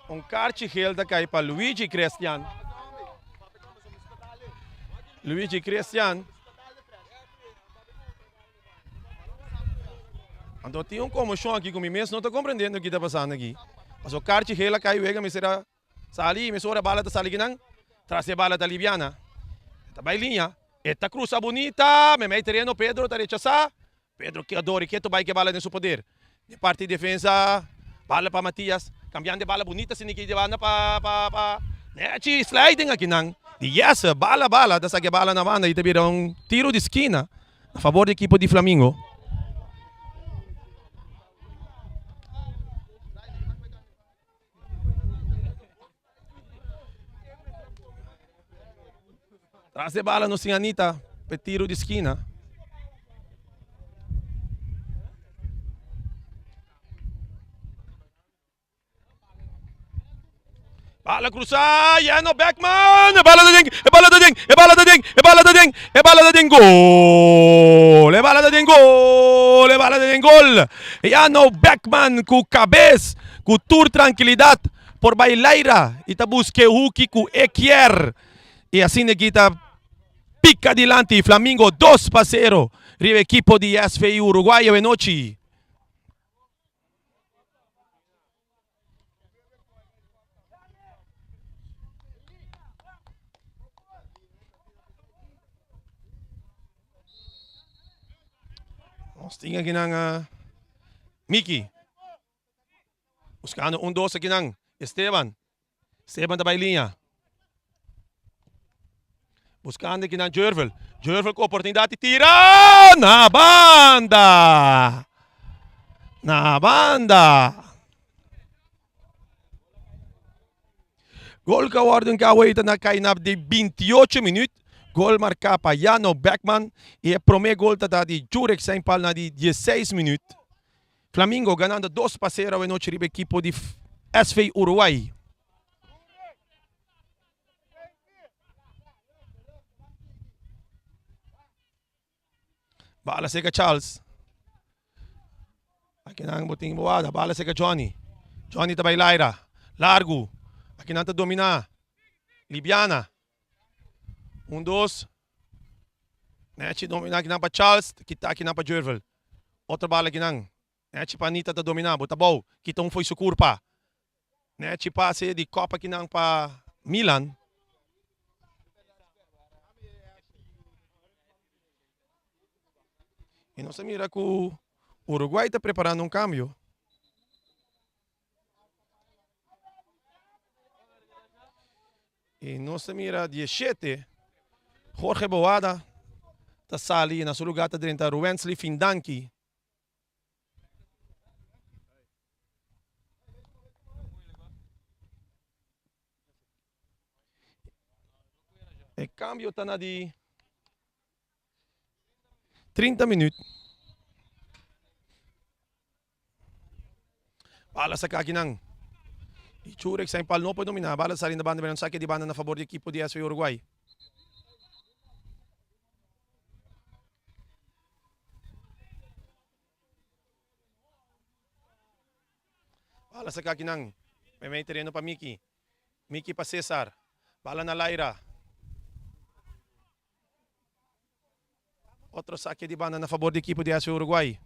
Un karchi gel ta kai pa Luigi Christian. Luigi Christian. Anto tin un konmoshon aki ku mi mes no ta komprendiendo ki ta pasando aki. Paso karchi gel a kai wega mester a sali i mesora bala ta sali kinan. Tras e bala ta Libiana. E ta bai liña. E ta krusa bunita. Meimei tereno Pedro ta rechasá. Pedro ke ador i ketu bai ke bala den su poder. Den parti defensa bala pa Matias. Kambiando e bala bunita asina ki di banda pa pa pa Nechi. Sliding akinan di Jesse. Bala bala ta saka e bala na banda i ta bira un tiro di skina na fabor di ekipo di Flamingo. Tras e bala nos tin Anita pa e tiro di skina. Bala cruzá, Jeno Beckman, e bala ta den, e bala ta den, e bala ta den, e bala ta den, e bala ta den gol, e bala ta den gol, e bala ta den gol. Jano Beckman ku kabes, ku tur trankilidat por bai laira i ta buska e huki ku e kier. I asina ki ta pika dilanti Flamingo 2-0 riba ekipo di SV Uruguay awenochi. Nos tin aki nan a Miki. Buscando un dos aki nan Esteban. Esteban ta bai liña. Buscando aki nan Jervel. Jervel cu oportunidad di tira na banda. Na banda. Gol ka wòrdu in kaweta na kai na di 28 minuut. Gol marká pa Jano Beckman i e promé gol ta da di Jurek Seinpal na di 16 minuut. Flamingo ganando 2-0 awenochi riba ekipo di SV Uruguay. Bala seka Charles. Akinan bo tin boada. Bala seka Johnny. Johnny ta bai laira. Largu. Akinan ta domina. Libiana. Un, dos. Nechi domina akinan pa Charles. Kita akinan pa Jervel. Otro bala akinan. Nechi pa Anita ta domina. Bo ta bou. Kita un foi su kurpa. Nechi pase di kop akinan pa Milan. I nos a mira ku Uruguay ta preparando un kambio. I nos a mira 17, Jorge Boada ta sali i na su lugar ta drenta Ruwensley Findanki. E cambio ta na di 30 minuut. Bala saca aki nan. Y Churek zijn pal no por domina. Bala sali na banda, pero saque di banda na favor di equipo di SV Uruguay. Bala saca aki nan. Meimei tereno pa Miki. Miki pa Cesar. Bala na Laira. Otro saque di banda na favor di equipo di SV Uruguay.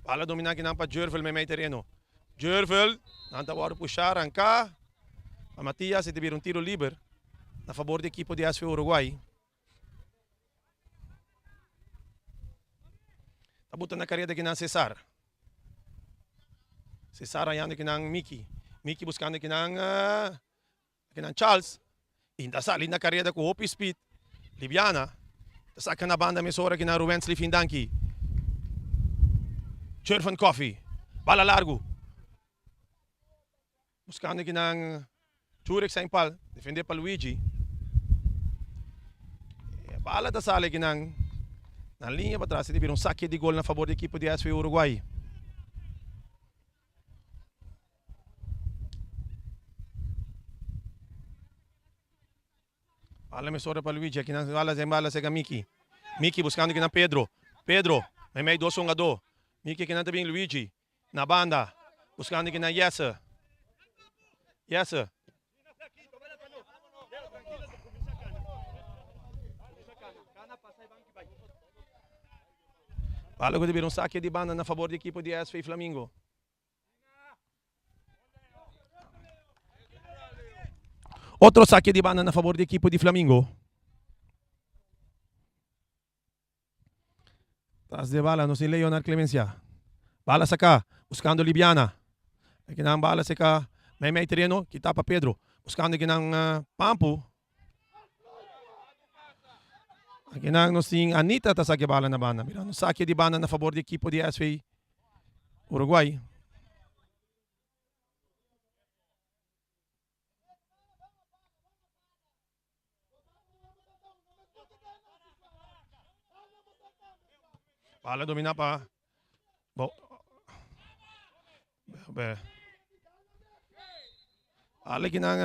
Bala domina aki nan pa Jervel meimei tereno. Jervel, nan ta wòrdu pushá, ranká pa Matias i ta bira un tiro liber na fabor di ekipo di SV Uruguay. Ta buta na kareda kinan Cesar. Cesar hañando kinan Miki. Miki buskando kinan kinan Charles. I ta sali na kareda ku hopi speed. Libiana ta saka na banda mesora kinan Ruwensley Findanki. Cherven Coffee. Bala largu. Buskando kinan Jurek Saint Paul, defende pa Luigi. E bala ta sali kinan na liña pa tras di bira un sake di gol na fabor di ekipo di SV Uruguay. Bala mesora pa Luigi, akinan bala den bala sega Miki. Miki buskando kinan Pedro. Pedro, meimei dos hungadó. Miki akinan ta bin Luigi. Na banda, buskando kinan Jesse. Jesse. Bala ku ta bira un sake di banda na fabor di ekipo di SV Flamingo. Otro sake di banda na fabor di ekipo di Flamingo. Tras di e bala nos tin Leonard Clemencia. Bala saka, buskando Libiana. Akinan bala seka meimei tereno, kita pa Pedro. Buskando akinan Pampu. Akinan nos tin Anita ta saka e bala na banda. Mirando sake di banda na fabor di ekipo di SV Uruguay. Bala domina pa Bo Be Bala kinan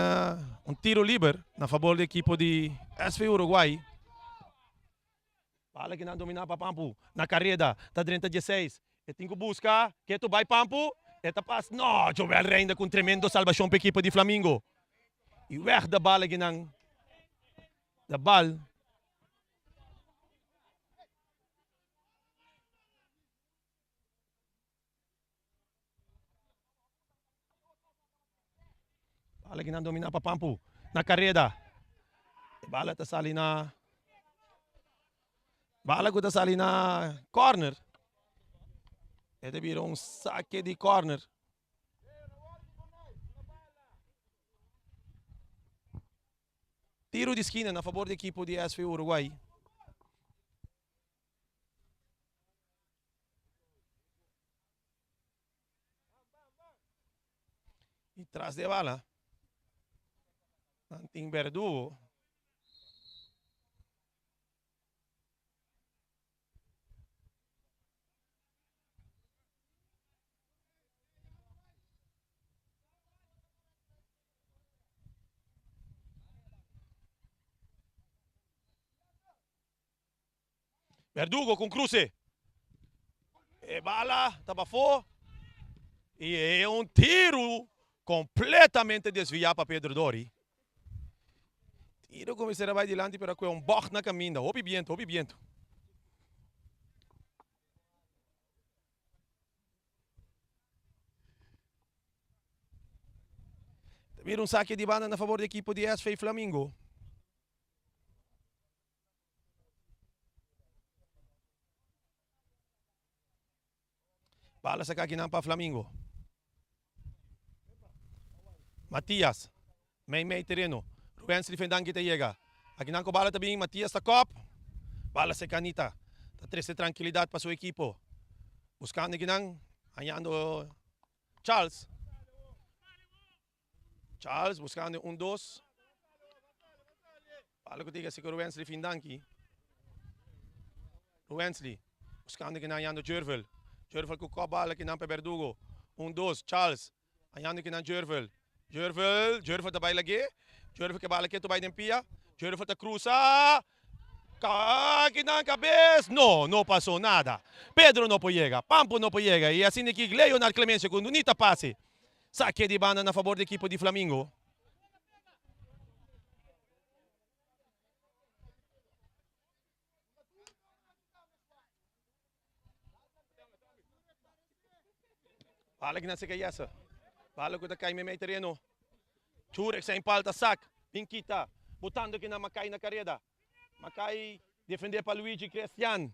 un tiro liber na fabor di ekipo di SV Uruguay. Bala kinan domina pa Pampu na kareda ta drenta dieseis e tin ku buska ketu bai Pampu e ta pas no Joel Reina ku un tremendo salbashon pa ekipo di Flamingo i weg de bala kinan de bal. Bala kinan domina pa Pampu na kareda. E bala ta sali na bala ku ta sali na corner. E ta bira un sake di corner. Tiro di skina na fabor di ekipo di SV Uruguay. Y tras de bala, nan tin Verdugo. Verdugo con cruce. E bala ta bafó. Y e un tiro completamente desviá pa Pedro Dori. Tiro ku mester a bai dilanti pero a kue un bògt na kaminda. Hopi bientu, hopi bientu. Ta bira un sake di banda na fabor di ekipo di SV Flamingo. Bala saka akinan pa Flamingo. Matias, mei mei tereno. Rubensley Vendanki ta yega. Akinan ku bala ta bin, Matias ta kop. Bala seka Anita. Ta trese trankilidat pa su ekipo. Buskando akinan, hañando Charles. Charles buscando un dos. Bala cu diga si cu Ruwensley fin danki. Ruwensley buscando kinan yando Jervel. Jervel cu kop bala kinan pa Berdugo. Un dos Charles ayando kinan Jervel. Jervel, Jervel ta bay lage. Jervel ke bala ketu bay den pia. Jervel ta cruza. Kinan cabes. No, no pasó nada. Pedro no por yega. Pampo no por yega. Y asina ki Leonard Clemencio cu nunita pase. Sake di banda na fabor di ekipo di Flamingo. Bala ki na seka yesa. Bala ku ta kai meimei tereno. Jurek zijn pal ta sak. Bin kita. Botando ki na Makai na kareda. Makai defende pa Luigi Christian.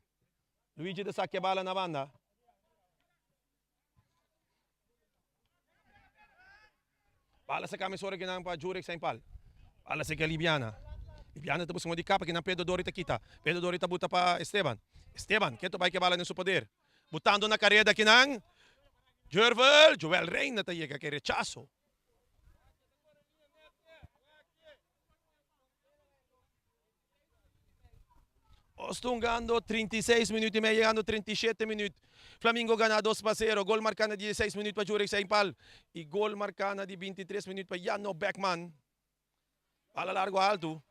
Luigi ta sake bala na banda. Bala saka mesora kinan pa Jurek Saint Paul. Bala saka Libiana. Libiana ta busca di kapa kinan Pedro Dori ta kita. Pedro Dori ta buta pa Esteban. Esteban keto bai ke bala den su poder. Butando na kareda kinan Jervel. Joel Reina ta yega ke rechaso. Ostungando 36 minuut y medio, llegando 37 minuut. Flamingo gana 2 pa 0. Gol marca na 16 minuut pa Jurek Seinpal. Y gol marca na di 23 minuut pa Jano Beckman. Bala largo alto.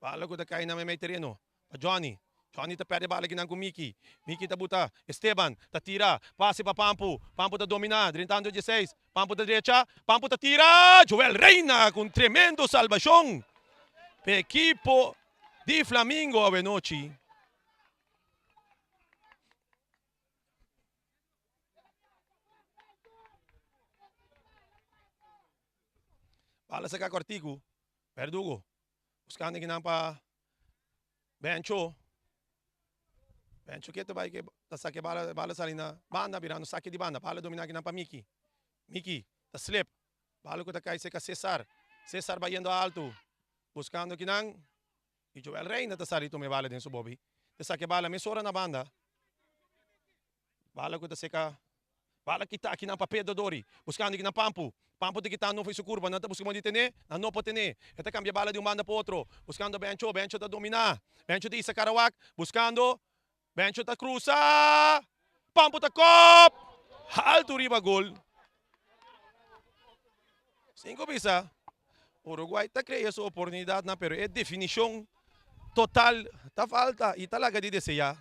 Bala ku ta kai na meimei tereno. Pa Johnny. Johnny ta perde bala kinan ku Miki. Miki ta buta Esteban. Ta tira. Pase pa Pampu. Pampu ta domina. Drentando 16. Pampu ta drecha. Pampu ta tira. Joel Reina ku un tremendo salbashon. P'e ekipo di Flamingo awenochi. Bala saka kòrtiku. Verdugo. Buskando kinan pa Bencho. Bencho ke ta bai ke ta saka e bala, bala sali na banda birando sake di banda. Bala domina kinan pa Miki. Miki ta slip. Bala ku ta kai seka Cesar. Cesar bayendo altu. Buskando kinan. I Joel Reina ta sali tuma e bala den su bobi. Ta saka e bala mesora na banda. Bala ku ta seka. Bala kita akinan pa Pedro Dori. Buskando akinan Pampu. Pampu ta kitando for su kurva. Nan ta buska modo di tene. Nan no por tene. E ta kambia bala di un banda pa otro. Buskando Bencho. Bencho ta dominá. Bencho ta hisa Karawak. Buskando. Bencho ta krusa. Pampu ta kòp! Haltu riba gol. Sin ku bisa, Uruguay ta krea su oportunidatnan pero e definishon total ta falta i ta laga di deseá.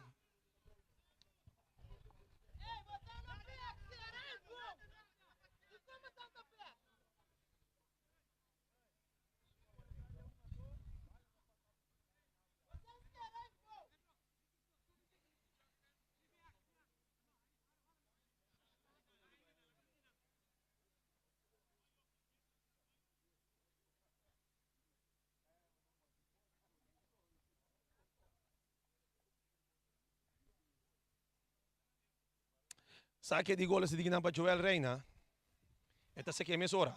Sake di gol a sigi nan pa Joel Reina. E ta sake mesora.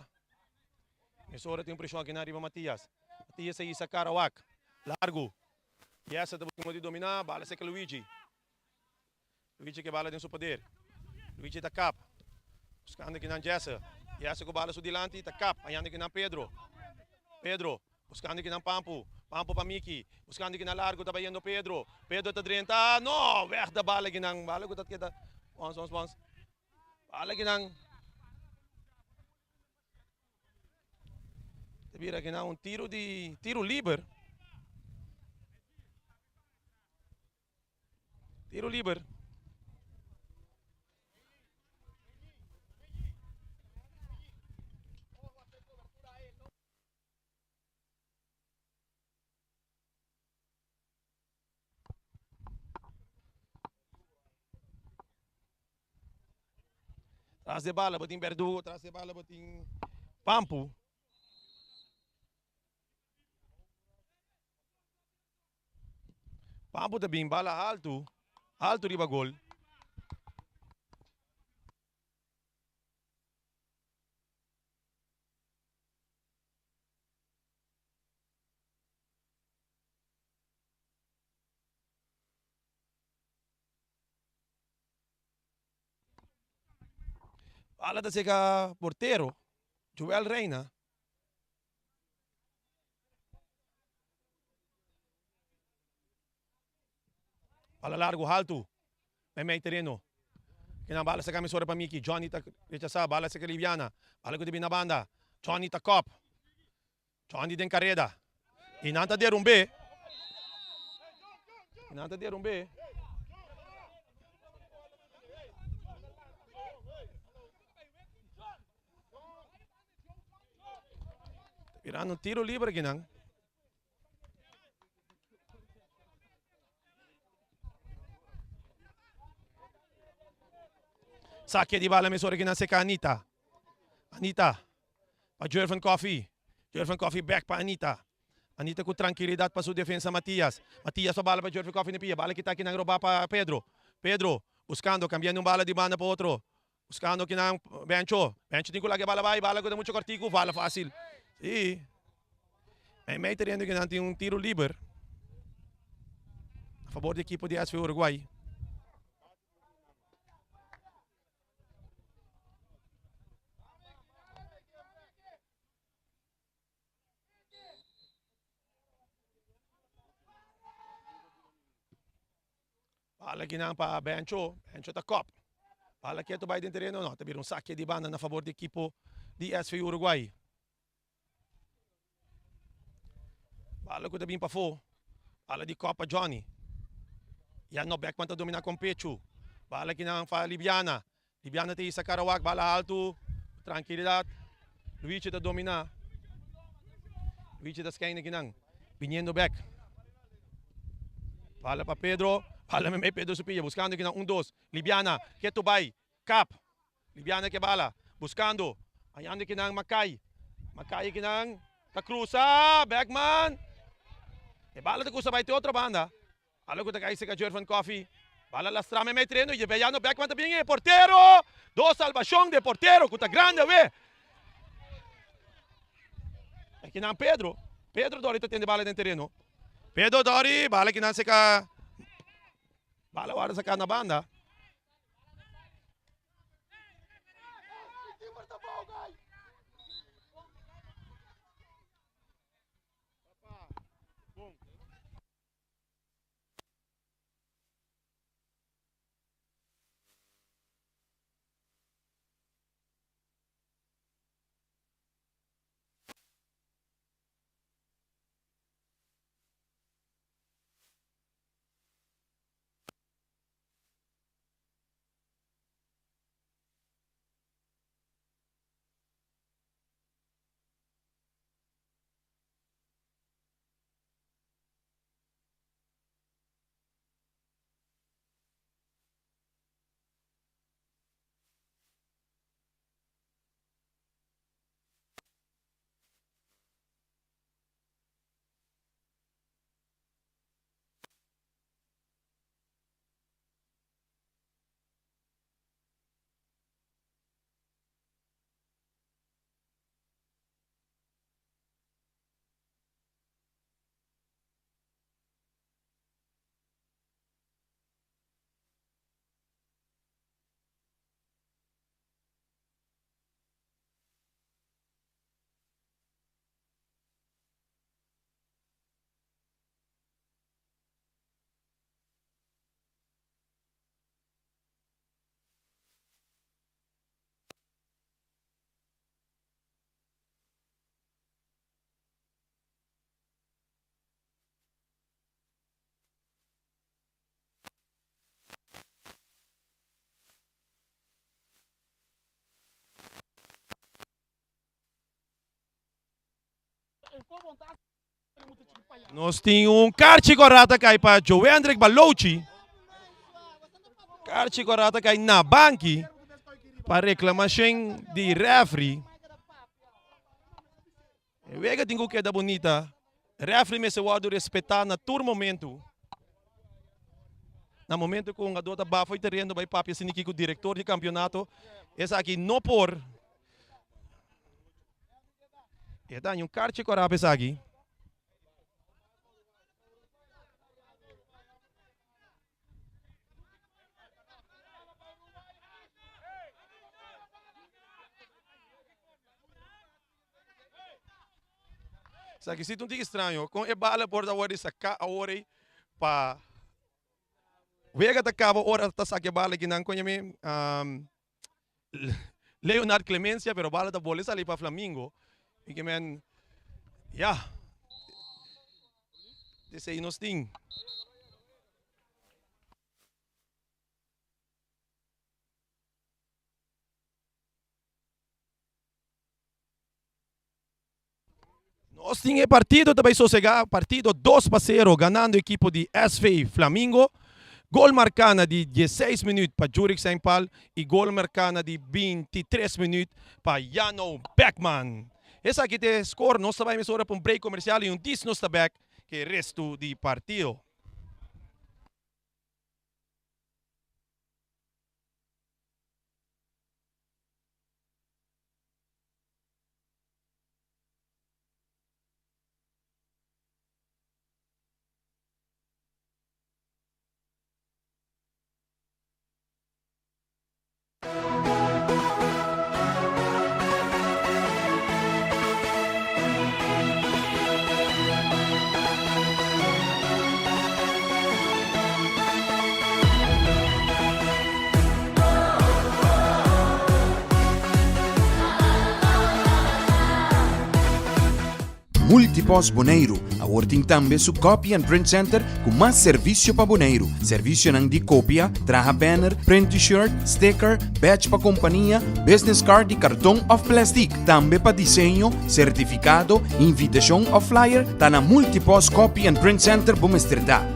Mesora tin un preshon aki nan riba Matias. Matias a hisa kara wak. Largu. Yesa ta busca modo di domina. Bala seka Luigi. Luigi ke bala den su poder. Luigi ta kap. Buscando aki nan Jesse. Jesse ku bala su dilanti ta kap. Hañando aki nan Pedro. Pedro. Buscando kinan Pampu. Pampu pa Miki. Buscando kinan largo ta bayendo Pedro. Pedro ta drenta. No! Weg de bala kinan. Bala ku ta keda. Bons, bons, bons. Bala kinan. Ta bira kinan un tiro di tiro liber. Tiro liber. Tras de bala bo tin Verdugo, tras de bala bo tin Pampu. Pampu ta bin bala alto, alto riba gol. Bala ta seka portero Joel Reina. Bala largo haltu. Meimei tereno. Kinan bala saka mesora pa Miki. Johnny ta rechasa. Bala saka Liviana. Bala ku ta bin na banda. Johnny ta kop. Johnny den kareda. I nan ta derumbe. I nan ta derumbe. Ta birando un tiro libre kinan. Sake di bala mesora kinan seka Anita. Anita pa Jervin Coffee. Jervin Coffee back pa Anita. Anita ku trankilidat pa su defensa Matias. Matias pa bala pa Jervin Coffee na pia. Bala kita kinan roba pa Pedro. Pedro buskando kambiando un bala di banda pa otro. Buskando kinan Bencho. Bencho tin ku laga e bala bai. Bala ku ta mucho kòrtiku. Bala fásil. Sí. Meimei tereno kinan tin un tiro liber. A fabor di ekipo di SV Uruguay. Bala kinan pa Bencho, Bencho ta kop. Bala ketu bai den tereno, no, ta bira un sake di banda na fabor di ekipo di SV Uruguay. Bala ku ta bin pafó, bala di kop pa Johnny. Ya no Beckman ta domina kon pechu. Bala kinan pa Libiana, Libiana ta hisa Karawak, bala haltu, trankilidat. Luigi ta domina. Luigi ta skein akinan, biniendo bek. Bala pa Pedro, bala memey Pedro su pia, buskando akinan un dos. Libiana, ketu bai, kap. Libiana ke bala, buskando, hañando akinan Makai. Makai kinan ta krusa, Beckman. E bala ta krusa bai te otro banda. Bala ku ta kai seka Jervan Coffee. Bala lastra mei mei tereno y Vellano Beckman ta bin e portero. Dos salbashon di e portero ku ta grandi awe. Kinan Pedro. Pedro Dori ta tende bala den tereno. Pedro Dori, bala kinan seka. Bala wara saka na banda. Nos tin un karchi kòrá ta kai pa Joendrick Balochi. Karchi kòrá ta kai na banki pa reklamashon di rèfri. E wega tin ku keda bunita. Rèfri mester wòrdu respetá na tur momentu. Na momentu ku un hungadó ta bafo e tereno bai papia siniki ku direktor di kampionato, esaki no por. E ta haña un karchi kòrá pa esaki. Esaki si ta un tiki straño. Kon e bala por ta wòrdu saká awor ei pa wega ta kaba ora ta saka e bala aki nan koña mi Leonard Clemencia pero bala ta bole sali pa Flamingo. Mi ke men ya esei nos tin. Nos tin e partido ta bay sosega, partido 2-0 ganando ekipo di SV Flamingo. Gol marca na di dieseis minuut pa Jurick Sainpal y gol marca na di 23 minuut pa Jano Beckman. Esaki ta e score, nos ta bay mesora pa un break comercial y un dis nos ta back ke e resto di partido. Multipost Boneiru awor tin tambe su Copy and Print Center ku mas servisio pa Boneiru. Servisionan di kopia, traha banner, print t-shirt, sticker, badge pa kompania, business card di karton òf plèstik. Tambe pa diseño, sertifikado, invitashon òf flyer, ta na Multipost Copy and Print Center bo mester ta.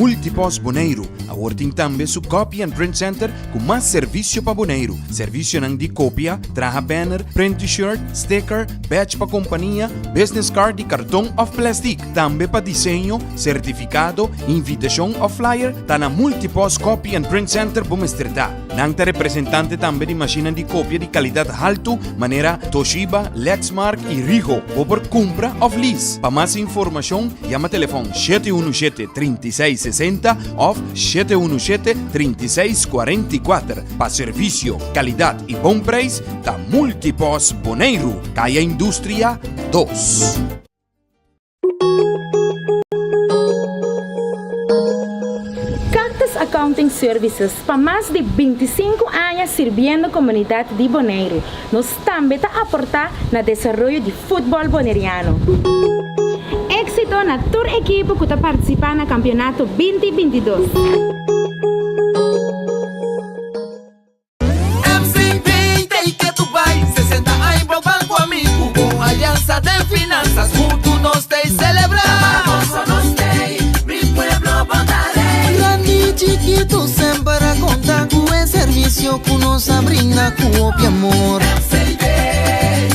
Multipost Boneiru awor tin tambe su Copy and Print Center ku mas servisio pa Boneiru. Servisionan di kopia, traha banner, print T-shirt, sticker, badge pa kompania, business card di karton òf plèstik. Tambe pa diseño, sertifikado, invitashon òf flyer ta na Multipost Copy and Print Center bo mester ta. Nan ta representante tambe di mashinnan di kopia di kalidat haltu manera Toshiba, Lexmark i Ricoh. Bo por kumpra òf lease. Pa mas informashon yama telefòn 717 36 60 òf 717 36 44. Pa servisio, kalidat i bon preis ta Multipost Boneiru, Kaya Industria dos. Cactus Accounting Services pa mas di 25 aña sirbiendo komunidat di Boneiru. Nos tambe ta aportá na desaroyo di futbòl boneriano. Éksito na tur ekipo ku ta partisipá na kampionato binti 22. MCB ta y ke tu bai 60 aña bo ban cu ami Cu un alianza den finanzas Hunto nos ta y celebra Ta pa gozo nos t'ey Mi pueblo bo ta rey. Grandi y chikitu semper a conta cu e servicio cu nos a brinda cu hopi amor. MCB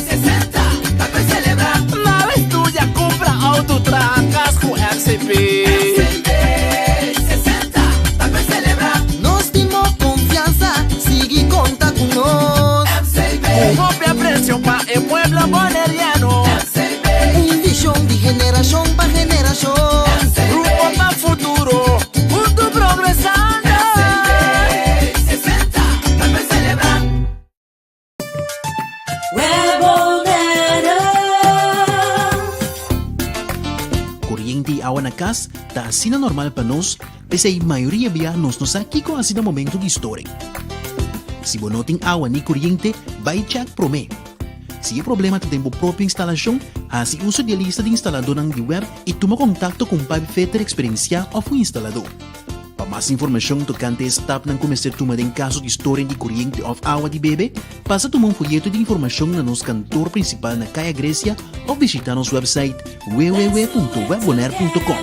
60 ta pa celebra. Na studia, cumpra auto, traha cas cu MCB. MCB 60 ta pa celebra. Nos tin bo confianza, sigui conta cu nos. MCB. Cu hopi aprecio pa e pueblo boneriano. MCB. Un vision di generacion pa generacion. MCB. Rumbo pa futuro, hunto progresando. MCB 60 ta pa celebra. Koriente i awa na kas ta asina normal pa nos, p'esei mayoria bia nos no sa kiko hasi na momento di storing. Si bo no tin awa ni koriente, bai chèk promé. Si e problema ta den bo propio instalashon, hasi uso di e lista di instaladónan di web i tuma kontakto ku un pipefitter eksperensiá òf un instaladó. Pa mas informashon tokante e stapnan ku mester tuma den kaso di storing di koriente òf awa di bebe, pasa tuma un foyeto di informashon na nos kantor prinsipal na Kaya Grecia òf bishitá nos wèpsait www.webbonaire.com.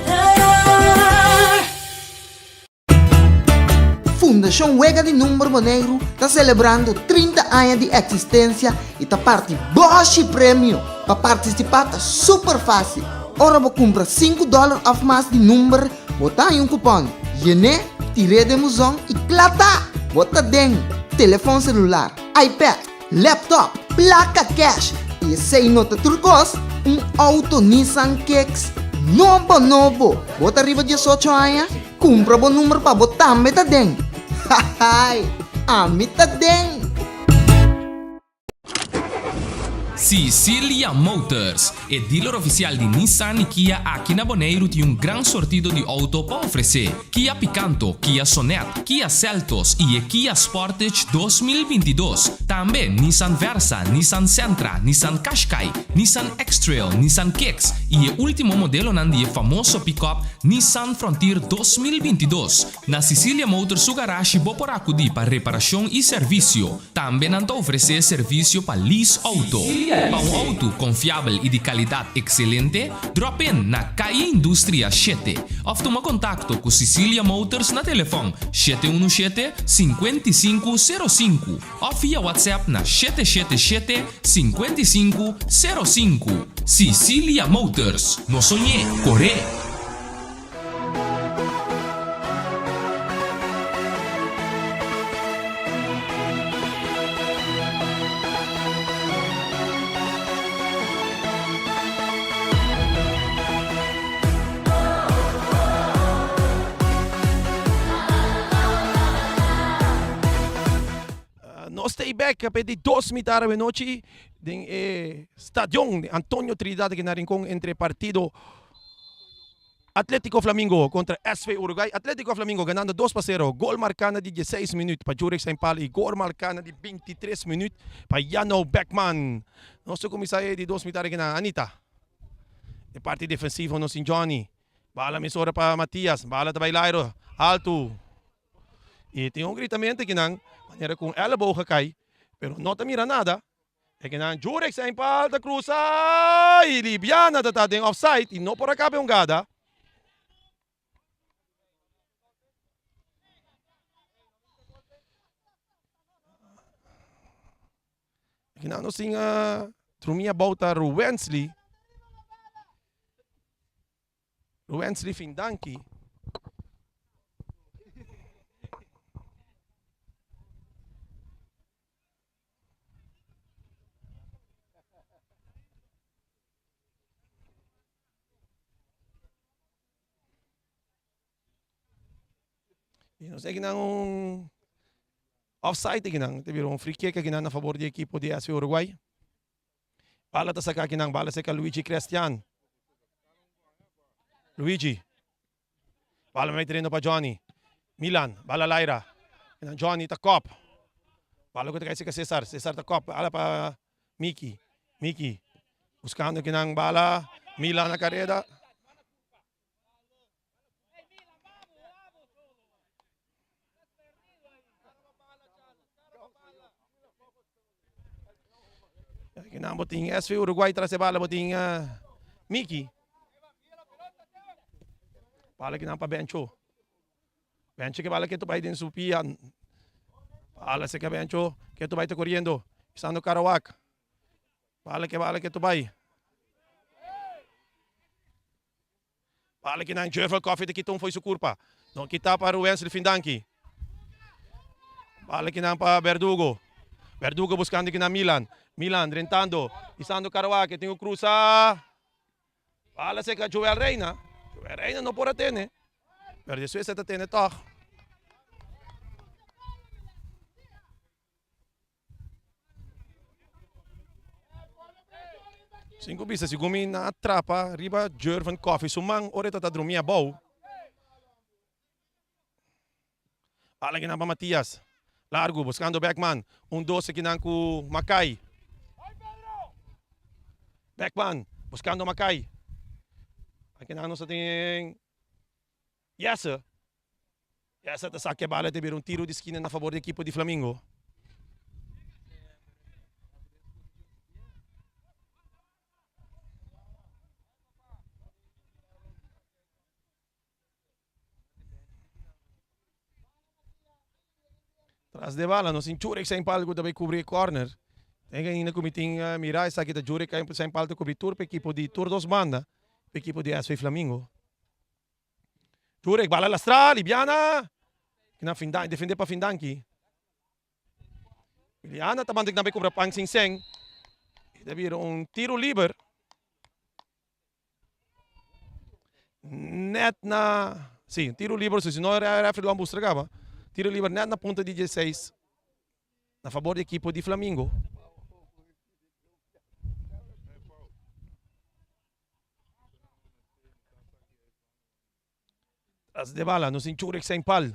Fundashon Wega di Number Boneiru ta selebrando 30 aña di eksistensia i ta parti bòshi premio! Pa partisipá ta super fásil! Ora bo kumpra sinku dòler òf mas di number, Bo ta haña un kupòn, yen'é, tir'é den buzon i kla ta! Bo ta den telefòn selular, iPad, laptop, plaka kèsh i esei no ta tur kos, un outo Nissan Kicks nobo nobo! Bo ta riba diesocho aña? Kumpra bo number pa bo tambe ta den! Hahaai! Ami ta den! Sicilia Motors, e dealer oficial di Nissan y Kia aki na Boneiru tin un gran sortido di auto pa ofrece. Kia Picanto, Kia Sonet, Kia Seltos y e Kia Sportage 2022. Tambe Nissan Versa, Nissan Sentra, Nissan Qashqai, Nissan X-Trail, Nissan Kicks y e ultimo modelonan di e famoso pick-up Nissan Frontier 2022. Na Sicilia Motors su garashi bo por acudi pa reparacion y servicio. Tambe nan ta ofresé servisio pa lease outo. Pa un outo konfiabel i di kalidat ekselente, drop in na Calle Industria shete òf tuma kontakto ku Sicilia Motors na telefòn 717 55 05 òf via WhatsApp na 777 55 05. Sicilia Motors, no soñ'é, kor'é! Nos ta bek pa e di dos mitar awenochi den e stadion Antonio Trinidad aki na Rincon entre partido Atletico Flamingo kontra SV Uruguay. Atletico Flamingo ganando dos pa sero. Gol marká na di dieseis minüt pa Jurek Sainpal i gol marká na di bintitres minüt pa Jano Beckman. Nos ta kuminsá e di dos mitar aki na Anita. E parti defensivo nos tin Johnny. Bala mesora pa Matias. Bala ta bai lairo altu. I tin un gritamentu akinan manera ku un èleboog a kai pero no ta mira nada. E kinan Jurek Sainpal ta krusa i Libiana ta ta den offside i no por a kaba e hungada. Akinan nos tin Trumia Bouta Ruwensley. Ruwensley Findanki. Y nos akinan un offside akinan. Te bira un free kick akinan na favor di equipo di SV Uruguay. Bala ta saca akinan. Bala seca Luigi Crestian. Luigi. Bala mei tereno pa Johnny. Milan. Bala Laira. Akinan Johnny ta kop. Bala ku ta kai seca Cesar. Cesar ta kop. Bala pa Miki. Miki. Buscando akinan bala. Milan na careda. Akinan bo tin SV Uruguay tras e bala bo tin Miki. Bala akinan pa Bencho. Bencho ke bala ketu bai den su pia. Bala seka Bencho ketu bai ta koriendo. Pisando Karawak. Bala ke bala ketu bai. Bala ki nan Jervel Coffee ta kita un fo'i su kurpa. No kita pa Ruwensley Findanki. Bala ki nan pa Berdugo. Berdugo buskando ki nan Milan. Milan drentando. Isando Karawaky tin ku krusa. Bala seka Joel Reina. Joel Reina no por a tene. Pero despues e ta tene tòg. Sin ku bisa sigun mi na trapa riba Jervin Coffee su man ora e ta ta drumi abou. Bala kinan pa Matias. Largu buskando Beckman. Un dos kinan ku Makai. Beckman buskando Makai. Akinan nos ta tin Yesse. Yesse ta saka e bala ta bira un tiro di skina na fabor di ekipo di Flamingo. Tras di e bala nos tin Jurek Saint-Paul ku ta bai kubri e corner. Ten ainda ku mi tin mira esaki ta Jurek Saint-Paul ta kubri tur pa ekipo di tur dos banda pa ekipo di SV Flamingo. Jurek bala lastra, Libiana na Findan, defende pa Findanki. Libiana ta banda bai kubra pan sin sen. E ta bira un tiro liber. Net na, si, un tiro liber, si no referee lo a mustra kaba. Tiro liber net na punta di dieseis na fabor di ekipo di Flamingo. Tras de bala nos tin Churek Saint Paul.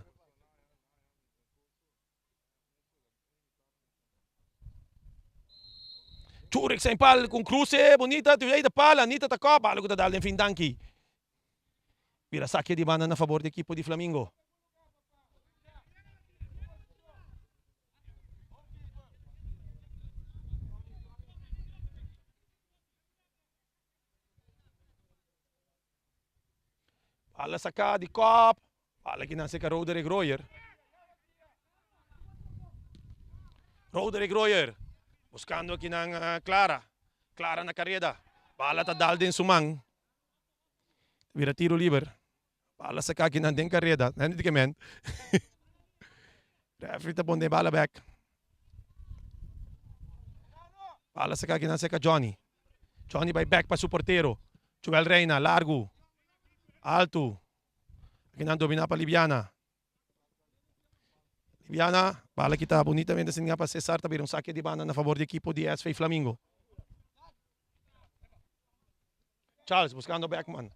Churek Saint Paul con cruce bonita, tu de pala, Anita ta kop, bala ku ta dal den fin danki. Bira saque di banda na favor di equipo di Flamingo. Bala saká di kòp. Bala ki nan seka Roderick Royer. Roderick Royer buskando aki nan Clara. Clara na kareda. Bala ta dal den su man. Ta bira tiro liber. Bala saká aki nan den kareda. Nan di ke men. Referee ta pone bala bek. Bala saká aki nan seka Johnny. Johnny bai bek pa su portero. Joel Reina, largu. Altu. Aki nan domina pa Libiana. Libiana, bala kita bonitamente singa pa Cesar ta bira un sake di banda na favor di ekipo di SV Flamingo. Charles buscando Beckman.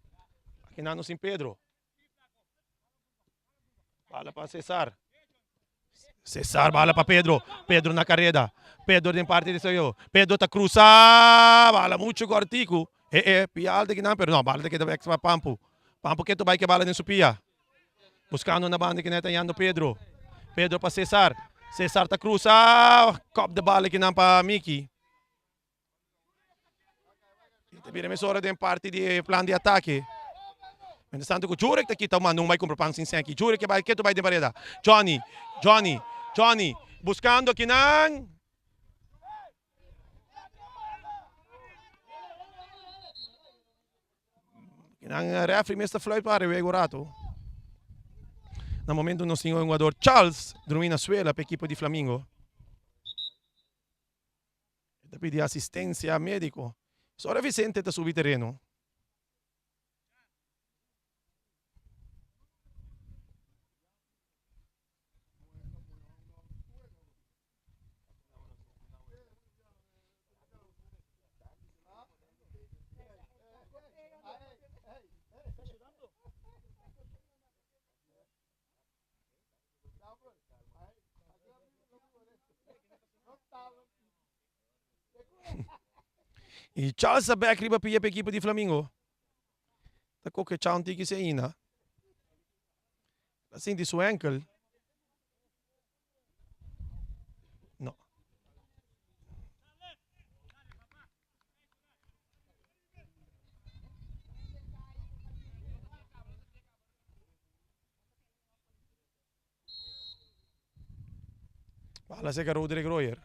Aki nan nos tin Pedro. Bala pa Cesar. Cesar bala pa Pedro. Pedro na careda. Pedro den parti di soyo. Pedro ta cruza. Bala mucho cortico. Eh eh, pia alto kinan, pero no, bala ta keda bek pa Pampu. Pampu keto bai ke bala den su pia. Buscando na banda kinan ta yando Pedro. Pedro pa Cesar. Cesar ta cruza. Kop de bala kinan pa Miki. Ta bira mesora den parti di e plan di atake. Mientras tanto ku Jurek ta kita manda un bai kumpra pan sin senki. Jurek ke bai ketu bai den pareda. Johnny, Johnny, Johnny, buskando kinan. Nan referee mes ta fluit pa ariba e rato. Na momento nos tin un jugador Charles drumi na suela pa ekipo di Flamingo. E ta pidi asistencia medico. Sora Vicente ta subi tereno. Y Charles ta bek riba pia pa ekipo di Flamingo. Ta koke Chao un tiki si ainda. Ta sinti su enkel. No. Bala seca Roderick Royer.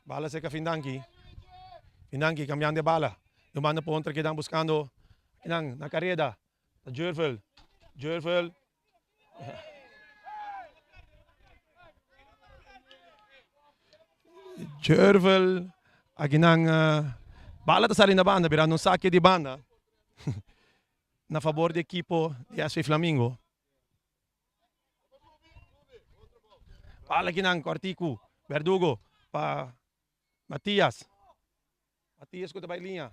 Bala seca Findanki. Findanki cambiando de bala. De banda por contra quedan buscando nan na carrera. Jurvel. Jurvel. Jurvel. Aki nan bala ta sali na banda birando un sake di banda na fabor di ekipo di SV Flamingo. Bala aki nan Cortico Verdugo pa Matias. Matias ku ta bai liña.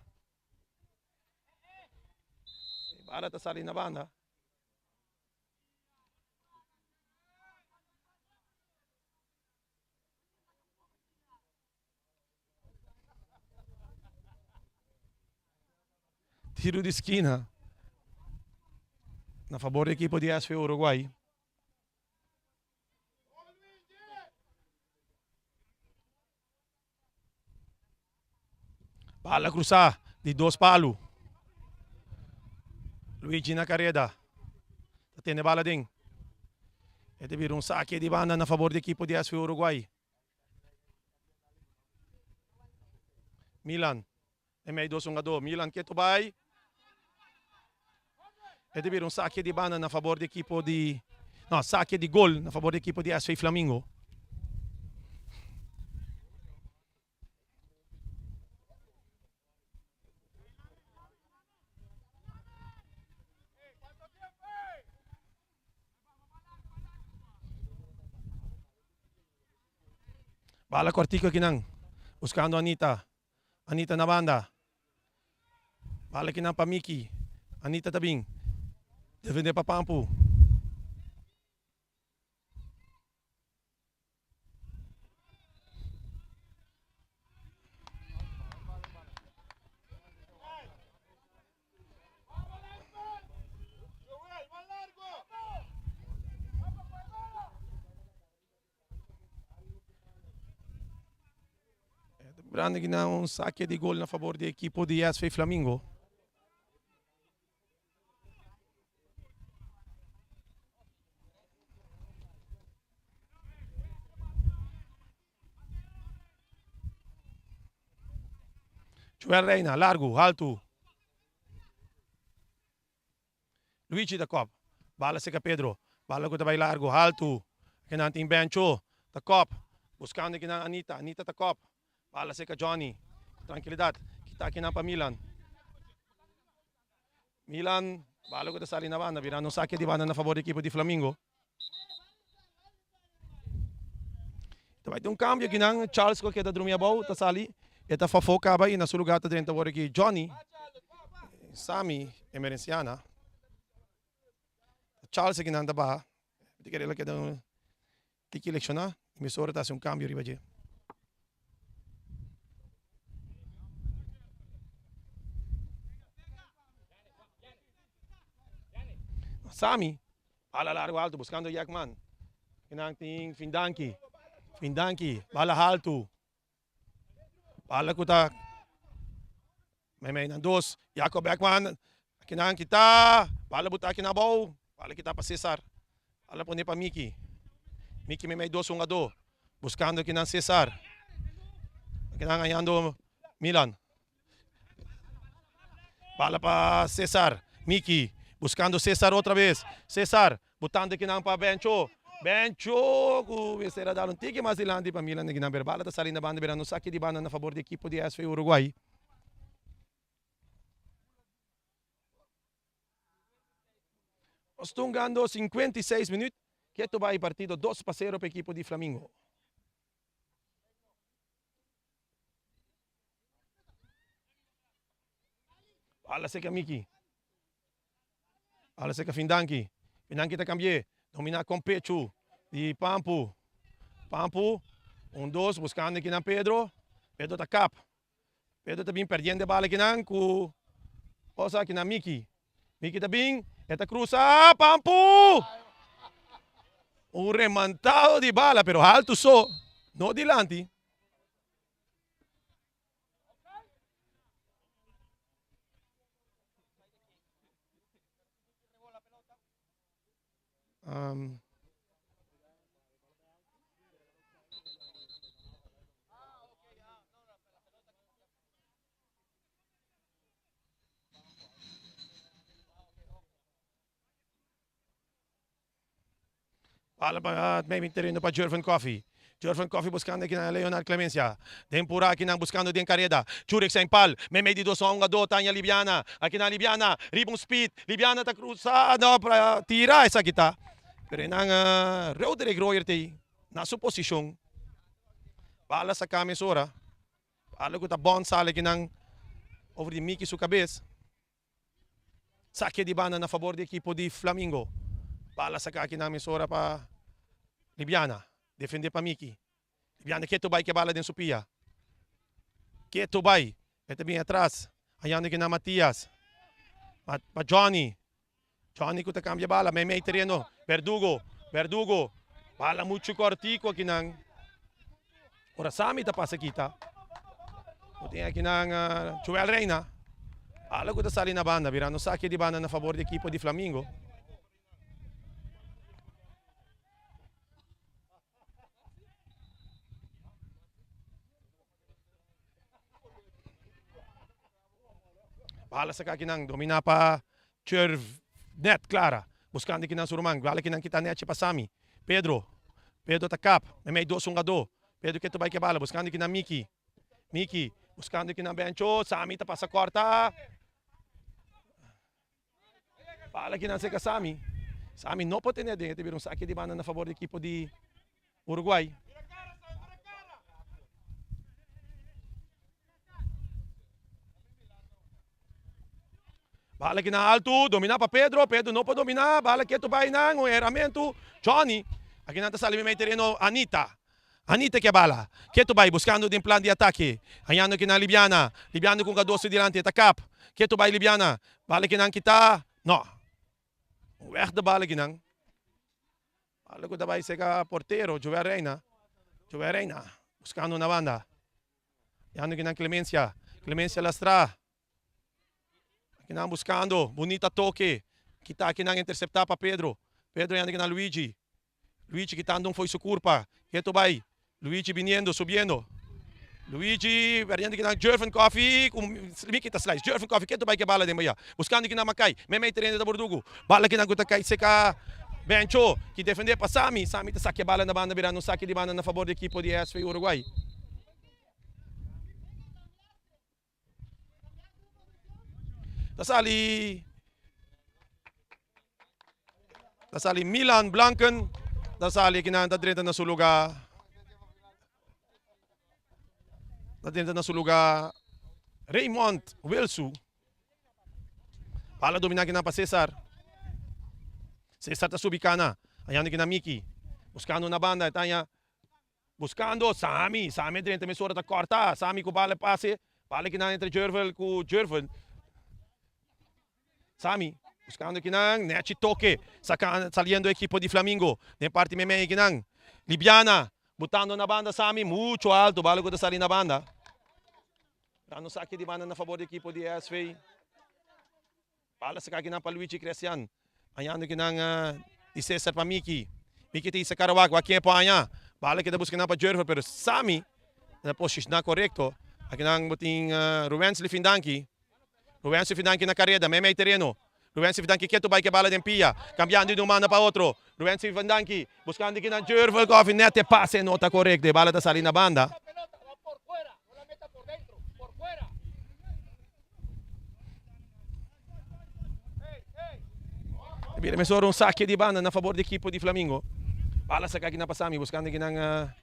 Bala ta sali na banda. Tiro di skina na fabor di ekipo di SV Uruguay. Bala cruzá di dos palu. Luigi na careda. Ta tene bala den. E ta bira un saque di banda na fabor di equipo di SV Uruguay. Milan. E mei dos hungador. Milan keto bai. E ta bira un saque di banda na fabor di equipo di... No, saque di gol na fabor di equipo di SV Flamingo. Bala cortico akinan. Buscando Anita. Anita na banda. Bala kinan pa Miki. Anita ta bin. Defende pa Pampu. Branding na un saque di gol na favor di equipo di SV Flamingo. Joel Reina, largo, alto. Luigi ta kop. Bala seka Pedro. Bala ku ta bai largu, haltu. Kinan tin Bencho. Ta kop. Buskando kinan Anita. Anita ta kop. Bala seka Johnny. Ku trankilidat. Kita kinan pa Milan. Milan. Bala ku ta sali na banda. Birando un sake di banda na fabor di ekipo di Flamingo. Ta bai tin un kambio kinan. Charles ku a keda drumi abou ta sali. E ta fafó kaba i na su lugá ta drenta awor aki Johnny. Sami Emerenciana. Charles aki nan ta baha. Mi ta kere el a keda un tiki lekshoná i mesora ta hasi un kambio riba dje. Sami bala largo alto buscando Jackman. Kinan tin Findanki. Findanki bala alto. Bala ku ta meimei nan dos. Jacob Beckman kinan kita. Bala buta aki na abou. Bala kita pa Cesar. Bala pone pa Miki. Miki meimei dos hungadó. Buskando kinan Cesar. Kinan hañando. Milan. Bala pa Cesar. Miki buscando Cesar otra vez. Cesar botando kinan pa Bencho. Bencho ku mester a dal un tiki mas dilanti pa Milan kinan pero bala ta sali na banda birando saki di banda na fabor di ekipo di SV Uruguay. Nos ta hungando 56 minuut. Keto bai partido 2-0 pa ekipo di Flamingo. Bala seca Miki. Bala seca Findanki. Findanki ta cambié. Domina con pecho di Pampu. Pampu. Un dos buscando kinan Pedro. Pedro ta kap. Pedro ta bin perdiendo e bala kinan ku cosa kinan Miki. Miki ta bin, e ta cruza Pampu! Un remantado di bala pero haltu so, no dilanti. Um, Bala pa medio terreno pa Jervin Coffee. Jervin Coffee buscando aki na Leonard Clemencia. Den pura aki nan buscando den careda. Churek zijn pal. Meimei di dos hungador Tanya Libiana. Aki na Libiana. Riba un speed. Libiana ta cruza. No, pa tira esaki ta. Pero nan Roderick Royer tey na su posicion. Bala saca mesora. Bala cu ta bon sali aki nan over di Mickey su cabes. Sake di banda na fabor di ekipo di Flamingo. Bala saka aki nan mesora pa Libiana. Defende pa Miki. Libiana ketu bai ke bala den su pia. Ketu bai. E ta bin atras. Hayando aki nan Matias. Pa Johnny. Johnny ku ta kambia bala. Meimei tereno. Verdugo. Verdugo. Bala muchu kortiku aki nan. Ora Sami ta pasa kita. Bo tin aki nan Joel Reina. Bala ku ta sali na banda. Birando sake di banda na fabor di ekipo di Flamingo. Bala saka akinan domina pa Chervnet Clara. Buscando akinan su ruman. Bala akinan kita nechi pa Sami. Pedro. Pedro ta kap. Memey dos hungadó. Pedro ke ta bai ke bala. Buscando akinan Miki. Miki. Buscando akinan Bencho. Sami ta pasa korta. Bala akinan seka Sami. Sami no por tene aden. E ta bira un sake di banda na fabor di ekipo di Uruguay. Bala kinan altu, domina pa Pedro, Pedro no por domina, bala ketu bai nan, un eramentu, Johnny, akinan ta sali mei tereno Anita, Anita ke bala, ketu bai buskando den plan di atake, hañando kinan Libiana, Libiana ku un kadoso dilanti, e ta kap, ketu bai Libiana, bala kinan kita, no, weg de bala kinan. Bala ku ta bai seka portero Joel Reina, Joel Reina buskando na banda. Yando kinan Clemencia, Clemencia lastra. Kinan buskando, bunita toke. Kita kinan intercepta pa Pedro. Pedro yando kinan Luigi. Luigi kitando un foi su curpa. Keto bai. Luigi biniendo, subiendo. Luigi perdiendo kinan Jervin Coffee ku Mickey ta slice. Jervin Coffee keto bai ke bala den baya. Buskando kinan Makai. Meimei tereno ta Burdugu. Bala kinan ku ta kai seka Bencho ki defende pa Sami. Sami ta sakia bala na banda birando un saki di banda na fabor di ekipo di SV Uruguay. Ta sali ta sali Milan Blanken ta sali kinan ta drenta na su lugar ta drenta na su lugar Raymond Wilsu. Bala domina kinan pa Cesar. Cesar ta subi kana. Ayando kinan Miki. Buscando na banda e ta haña Buscando Sami, Sami a drenta mesora ta corta, Sami cu bala pase, bala kinan entre Jervel cu Jervel. Sami buscando kinan, nechi toke, saca, saliendo equipo di Flamingo, den parti memey kinan. Libiana, botando na banda Sami, mucho alto, bala cu ta sali na banda. Dando saki di banda na favor di equipo di SV. Bala saka kinan pa Luigi Cresian. Añando kinan di Cesar pa Miki. Miki ta hisa kara wak, wak ken por aña. Bala keda buska nan pa Jerver, pero Sami na posiciona korekto. Akinan bo tin Ruwensly Findanki. Ruwensly Findanki na kareda, meimei tereno. Ruwensly Findanki ketu bai ke bala den pia. Kambiando di un banda pa otro. Ruwensly Findanki buskando kinan Jurvel Coffie. Net e pase no ta korekto. E bala ta sali na banda. Bira mesora un saque di banda na favor di equipo di Flamingo. Bala saca aki na pasami buscando aki nan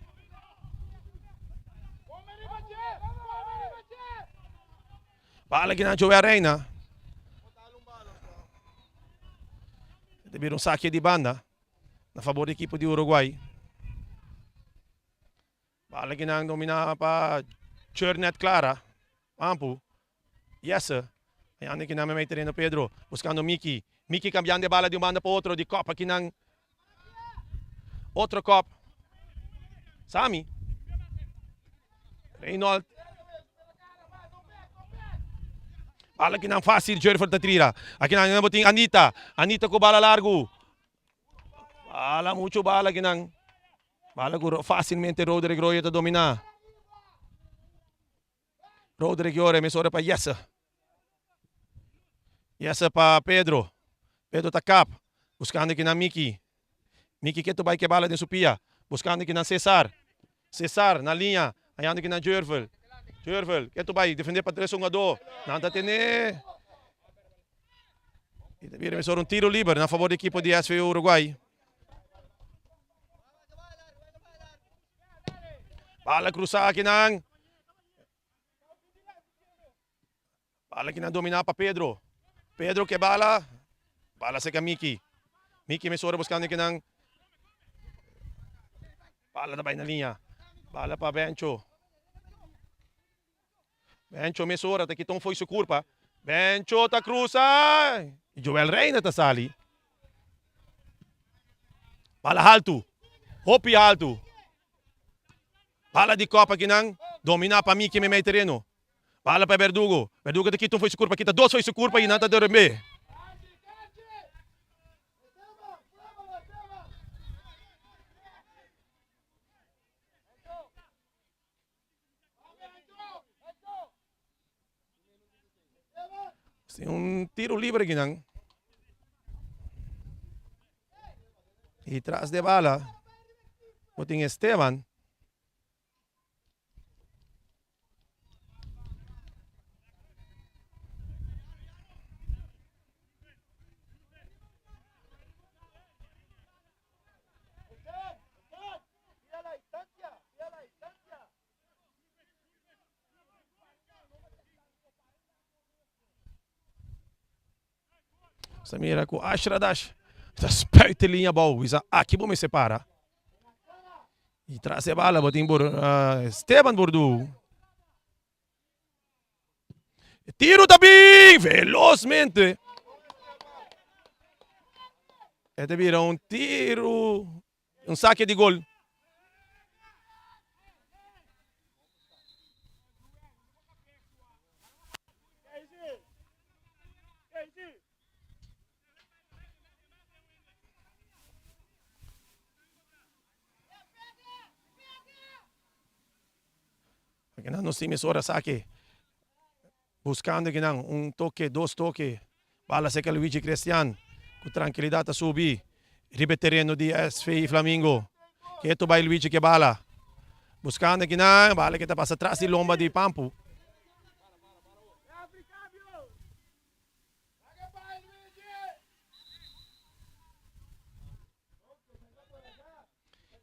Bala aki nan Joel Reina. Bira un saque di banda na favor di equipo di Uruguay. Bala aki nan domina pa Chernet Clara. Pampu. Jesse. Ayando aki nan meimei tereno Pedro. Buscando Miki. Miki cambiando e bala di un banda pa otro. Di kop aki nan. Otro kop. Sami. Reynold. Bala aki nan facil. Jurford ta trira. Aki nan bo tin Anita. Anita cu bala largo. Bala mucho bala aki nan. Bala cu facilmente Roderick Royer ta domina. Roderick Yore mesora pa Jesse. Jesse pa Pedro. Pedro ta kap. Buscando aki nan Miki. Miki ke bai ke bala den su pia. Buscando aki nan Cesar. Cesar na liña. Hayando aki nan Jurvel. Jurvel ke bai defende pa tres hungador. Nan ta tene. Y ta bira mesora un tiro liber na favor di ekipo di SV Uruguay. Bala cruza aki nan. Bala aki nan domina pa Pedro. Pedro ke bala. Bala seca Miki. Miki mesora buscando aki nan. Bala ta bay na liña. Bala pa Bencho. Bencho mesora ta kita un fo'i su curpa. Bencho ta cruza. Joel Reina ta sali. Bala haltu. Hopi haltu. Bala di kop akinan. Domina pa Miki meimei tereno. Bala pa Berdugo. Berdugo ta kita un fo'i su curpa. Kita dos fo'i su curpa y nan ta derembe. Tin un tiro libre akinan. Y tras de bala bo tin Esteban. Sa mira ku Ashradash ta spuit e liña abou. Bisa aki bo mester para. I tras e bala bo tin Esteban Bordu. E tiro ta bin velozmente. E ta bira un tiro, un saque di gol. Akinan nos tin mesora saki buscando akinan un toke, dos toke. Bala cerca Luigi Crestian cu tranquilidad ta subi riba e tereno di SV Flamingo. Keto bay Luigi ke bala. Buscando akinan, bala ke ta pasa tras di lomba di Pampu.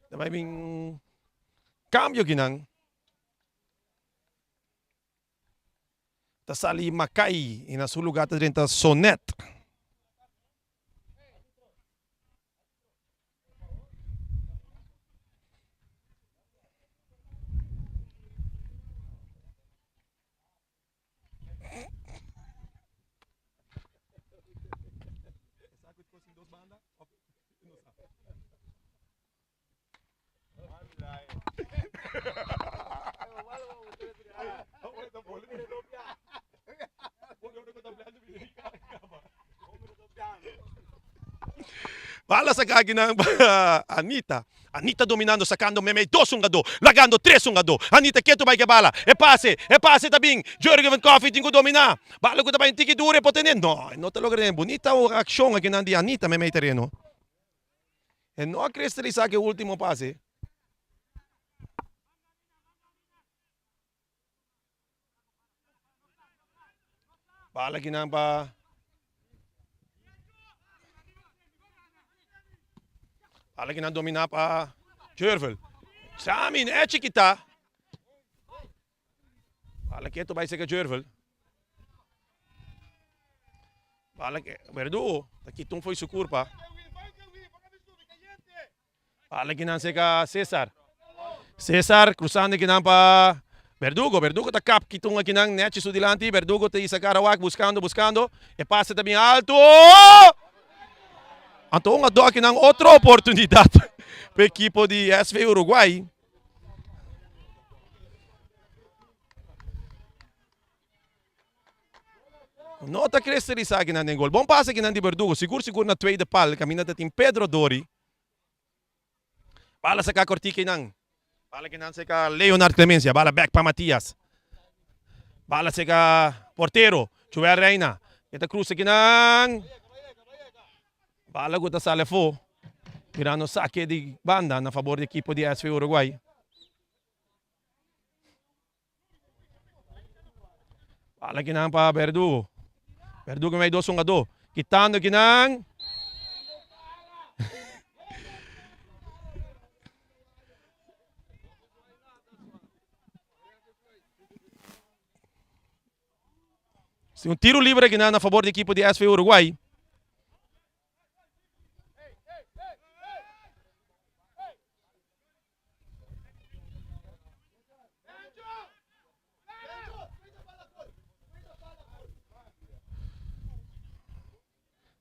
Ta bai bin cambio akinan. Ta sali Makai y na su lugar ta drenta Sonet. Bala saka akinan pa Anita. Anita dominando, sakando meimei dos hungadó, lagando tres hungadó. Anita ketu bai ke bala. E pase, e pase ta bin. Jurgen Coffie tin ku dominá. Bala ku ta bai un tiki duru e por tene. No, e no ta logra tene. Bunita akshon akinan di Anita meimei tereno. E no a kristalisá ku e último pase. Bala kinan pa Bala kinan domina pa Jervel. Sami ne chikita. Bala keto bai seka Jervel. Bala ke Verdugo ta kita un foi su curpa. Bala kinan seka Cesar. Cesar cruzando kinan pa Verdugo. Verdugo ta kap kitun akinan nechi su dilanti. Verdugo ta isa cara wak buscando buscando. E pase ta bin alto. Anto un ado akinan otro oportunidad pa ekipo di SV Uruguay. No ta cristaliza akinan den gol. Bon pase akinan di Verdugo. Sigur sigur na tweede pal. Caminda ta tin Pedro Dori. Bala saka kortiki einan. Bala kinan seka Leonard Clemencia. Bala bek pa Matias. Bala seka portero Joel Reina. E ta cruza kinan. Bala ku ta sali afó. Mirando sake di banda na fabor di ekipo di SV Uruguay. Bala kinan pa Verdugo. Verdugo mei dos hungadó. Kitando kinan. Si un tiro libre kinan na favor di equipo di SV Uruguay.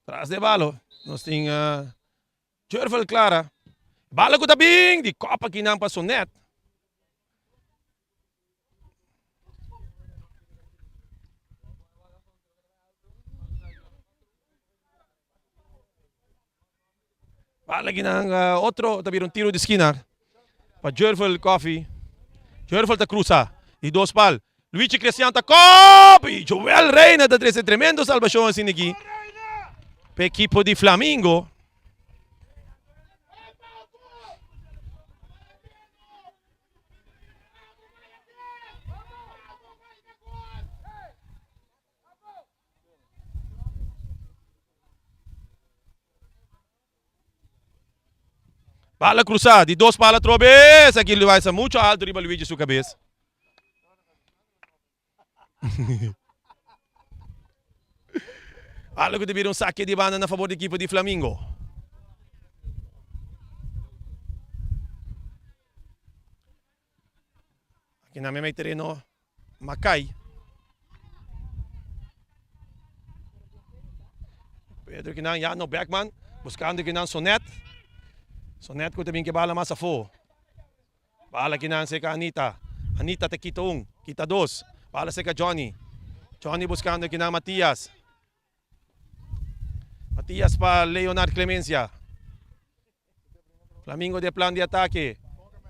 Tras de balo nos tin Jervel Clara. Balo ku ta bin di kòp akinan pa Sonet. Bala kinan otro ta bira un tiro di skina pa Jervel Coffee. Jervel ta cruza di dos pal. Luigi Crestian ta kop y Joel Reina ta trece tremendo salvacion asina aki pa ekipo di Flamingo. Bala cruzá, di dos pala atrobe, esaki lo bai sa mucho alto riba Luigi su cabes. Bala ku ta bira un sake di banda na favor di ekipo di Flamingo. Aki na mei tereno Makai. Pedro kinan ya no Beckman buscando kinan Sonet. Sonet ku ta bin ke bala mas afo. Bala kinan seka Anita. Anita ta kita un, kita dos. Bala seka Johnny. Johnny buscando kinan Matias. Matias pa Leonard Clemencia. Flamingo de plan di atake.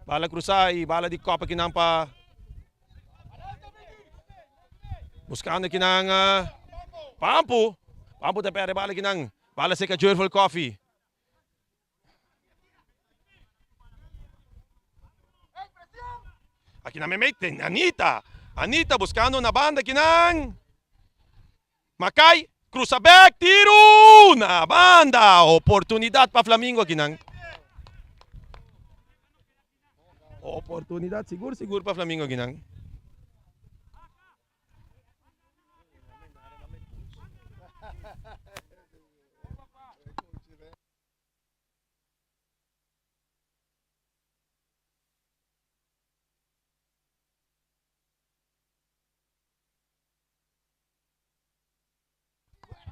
Bala cruza y bala di kop akinan pa buscando akinan Pampu. Pampu ta perde bala akinan. Bala seca Jervel Coffee. Akinan meimei ten Anita. Anita buscando na banda akinan. Makai cruza bek tiru na banda. Oportunidad pa Flamingo akinan. Oportunidad sigur sigur pa Flamingo akinan.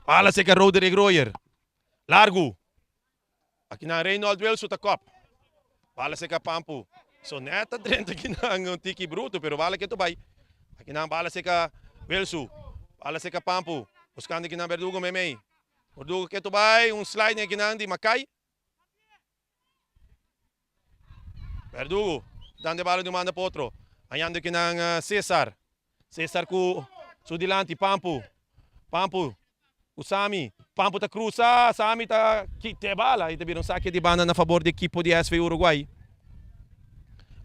Bala seka Roderick Royer. Largu. Aki nan Reynold Wilson ta kop. Bala seka Pampu. So net a drenta aki nan un tiki bruto pero bala ketu bai. Aki nan bala seka Wilson. Bala seka Pampu. Buscando aki nan Verdugo meimei. Verdugo ketu bai. Un sliding aki nan di Makai. Verdugo dando e bala di un banda pa otro. Hañando kinan Cesar. Cesar ku su dilanti Pampu. Pampu ku Sami. Pampu ta krusa. Sami ta kita e bala i ta bira un sake di banda na fabor di ekipo di SV Uruguay.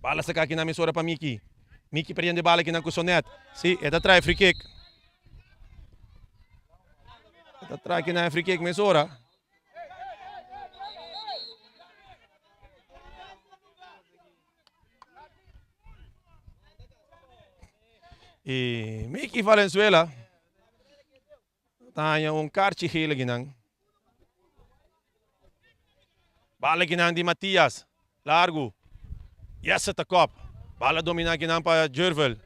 Bala saka kinan mesora pa Miki. Miki perdiendo e bala kinan ku Sonet. Si, e ta trae free kick. E ta trae kinan e free kick mesora. Y Mickey Valenzuela ta haña un karchi geel akinan. Bala akinan di Matias. Largu. Jesse ta kop. Bala domina akinan pa Jervel.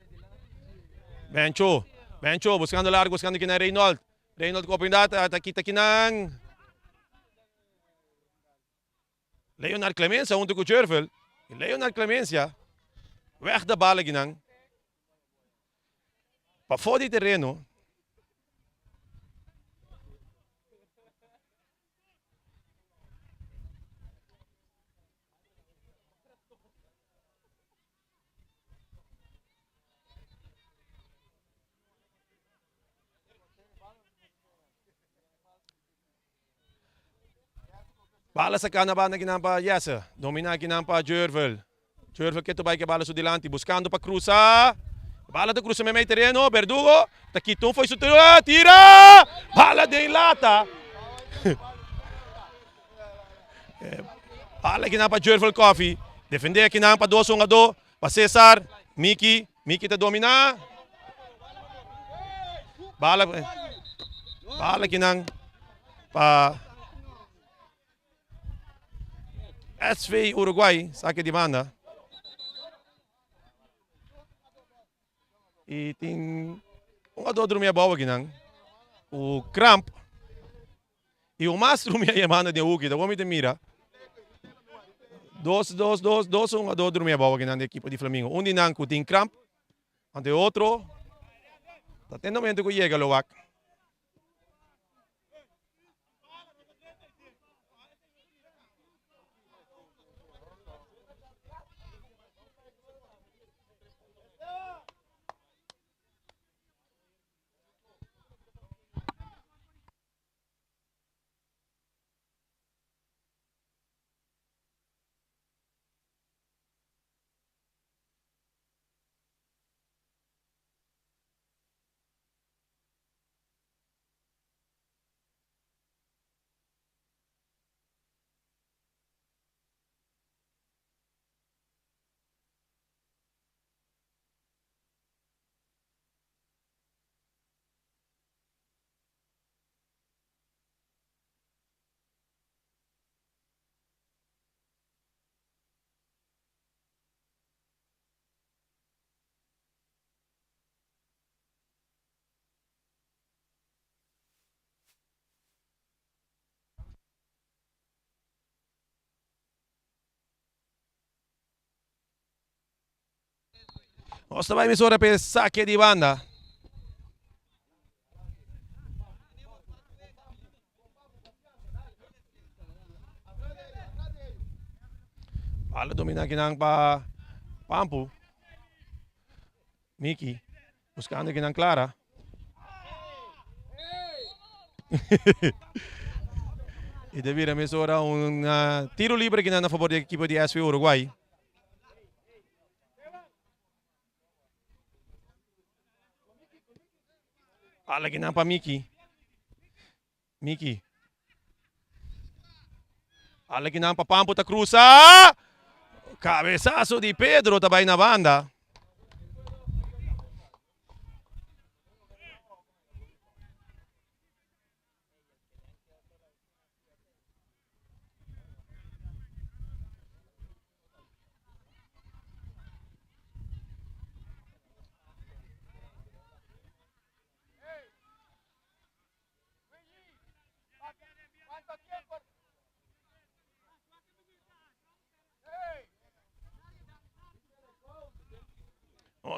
Bencho. Bencho buscando largu, buscando akinan Reynold. Reynold ku oportunidat ta kita kinan. Leonard Clemencia hunto ku Jervel. Leonard Clemencia weg de bal akinan. Pafó di tereno. Bala saká na banda kinan pa Jesse. Dominá kinan pa Jervel. Jervel ke bai ke bala su dilanti. Buskando pa krusa. Bala ta krusa meimei tereno. Berdugo ta kita un foi su tira. Tira! Bala den lata. Bala kinan pa Jervel Coffee. Defendé kinan pa dos hungadó. Pa Cesar. Miki. Miki ta dominá. Bala, bala kinan pa SV Uruguay, sake di banda. I tin un jugador drumi abou akinan ku kramp. I un mas drumi aye banda den hoeki, ta bo mi ta mira. Dos, dos, dos, dos hungador drumi abou akinan di ekipo di Flamingo. Un di nan ku tin kramp, anto e otro ta ten momento ku yega lo wak. Nos ta bai mesora pa e sake di banda. Bala domina kinan pa Pampu. Miki buscando kinan Clara. y ta bira mesora un tiro libre kinan na favor di equipo di SV Uruguay. Bala kinan pa Miki. Miki. Bala kinan pa Pampo ta cruza. Cabezazo di Pedro ta bay na banda.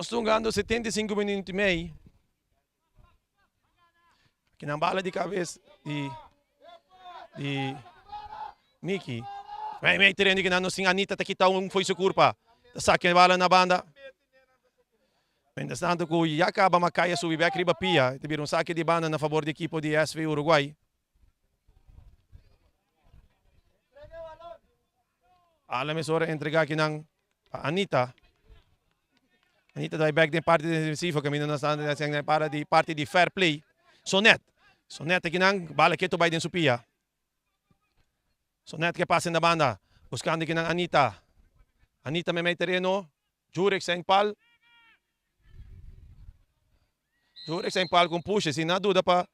Nos ta hungando 75 minuut y mei. Kinan bala di kabes di di Miki. Mei mei tereno kinan nos tin Anita ta kita un fo'i su kurpa. Ta saka e bala na banda. Mientras tanto ku ya kaba Makai a subi bek riba pia. Ta bira un sake di banda na fabor di ekipo di SV Uruguay. Bala mesora entrega kinan pa Anita. Anita ta bai bek den parti defensivo kaminda nos ta den para di parti di fair play. Sonet. Sonet akinan bala ketu bai den su pia. Sonet ke pasa na banda buskando kinan Anita. Anita meimei tereno. Jurek Saint Paul. Jurek Saint Paul ku pushe sin na duda pa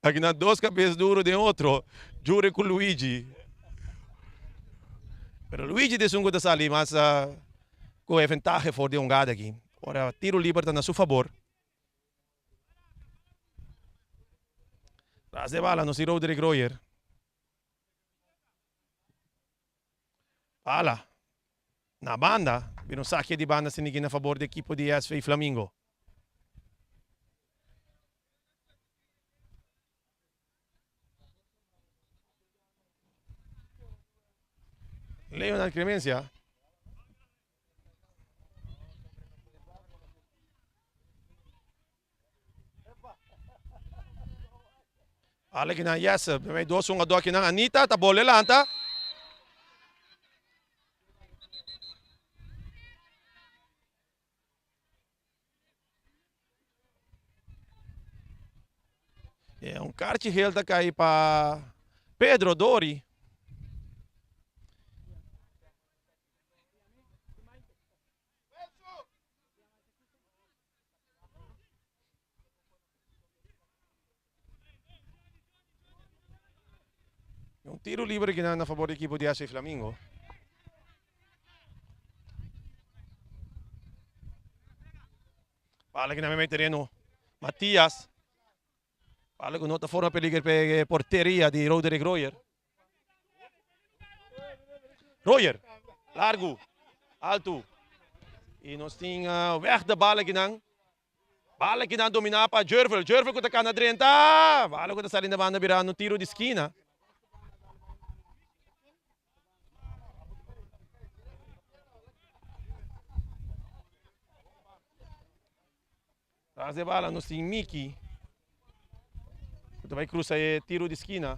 Aki nan dos kabes duro den otro, Jure ku Luigi. Pero Luigi ta esun ku ta sali mas ku e ventahe for di e hungada aki. Ora tiro liber ta na su fabor. Tras di e bala nos tin Roderick Royer. Bala na banda, bira un sake di banda sinigi na fabor di ekipo di SV Flamingo. Leonard Clemencia. Ala kinan Jesse, primer dos hungador kinan Anita ta bole lanta. E un karchi geel ta kai pa Pedro Dori. Un tiro libre kinan na favor di ekipo di SC Flamingo. Bala kinan mei tereno. Matias. Bala ku no ta forma peliger pe porteria di Roderick Royer. Royer, largu, altu. I nos tin weg de bal akinan. Bal akinan dominá pa Jurvel. Jurvel ku ta kana drenta. Bal ku ta sali na banda bira un tiro di skina. Tras e bala nos tin Miki ku ta bai krusa e tiro di skina.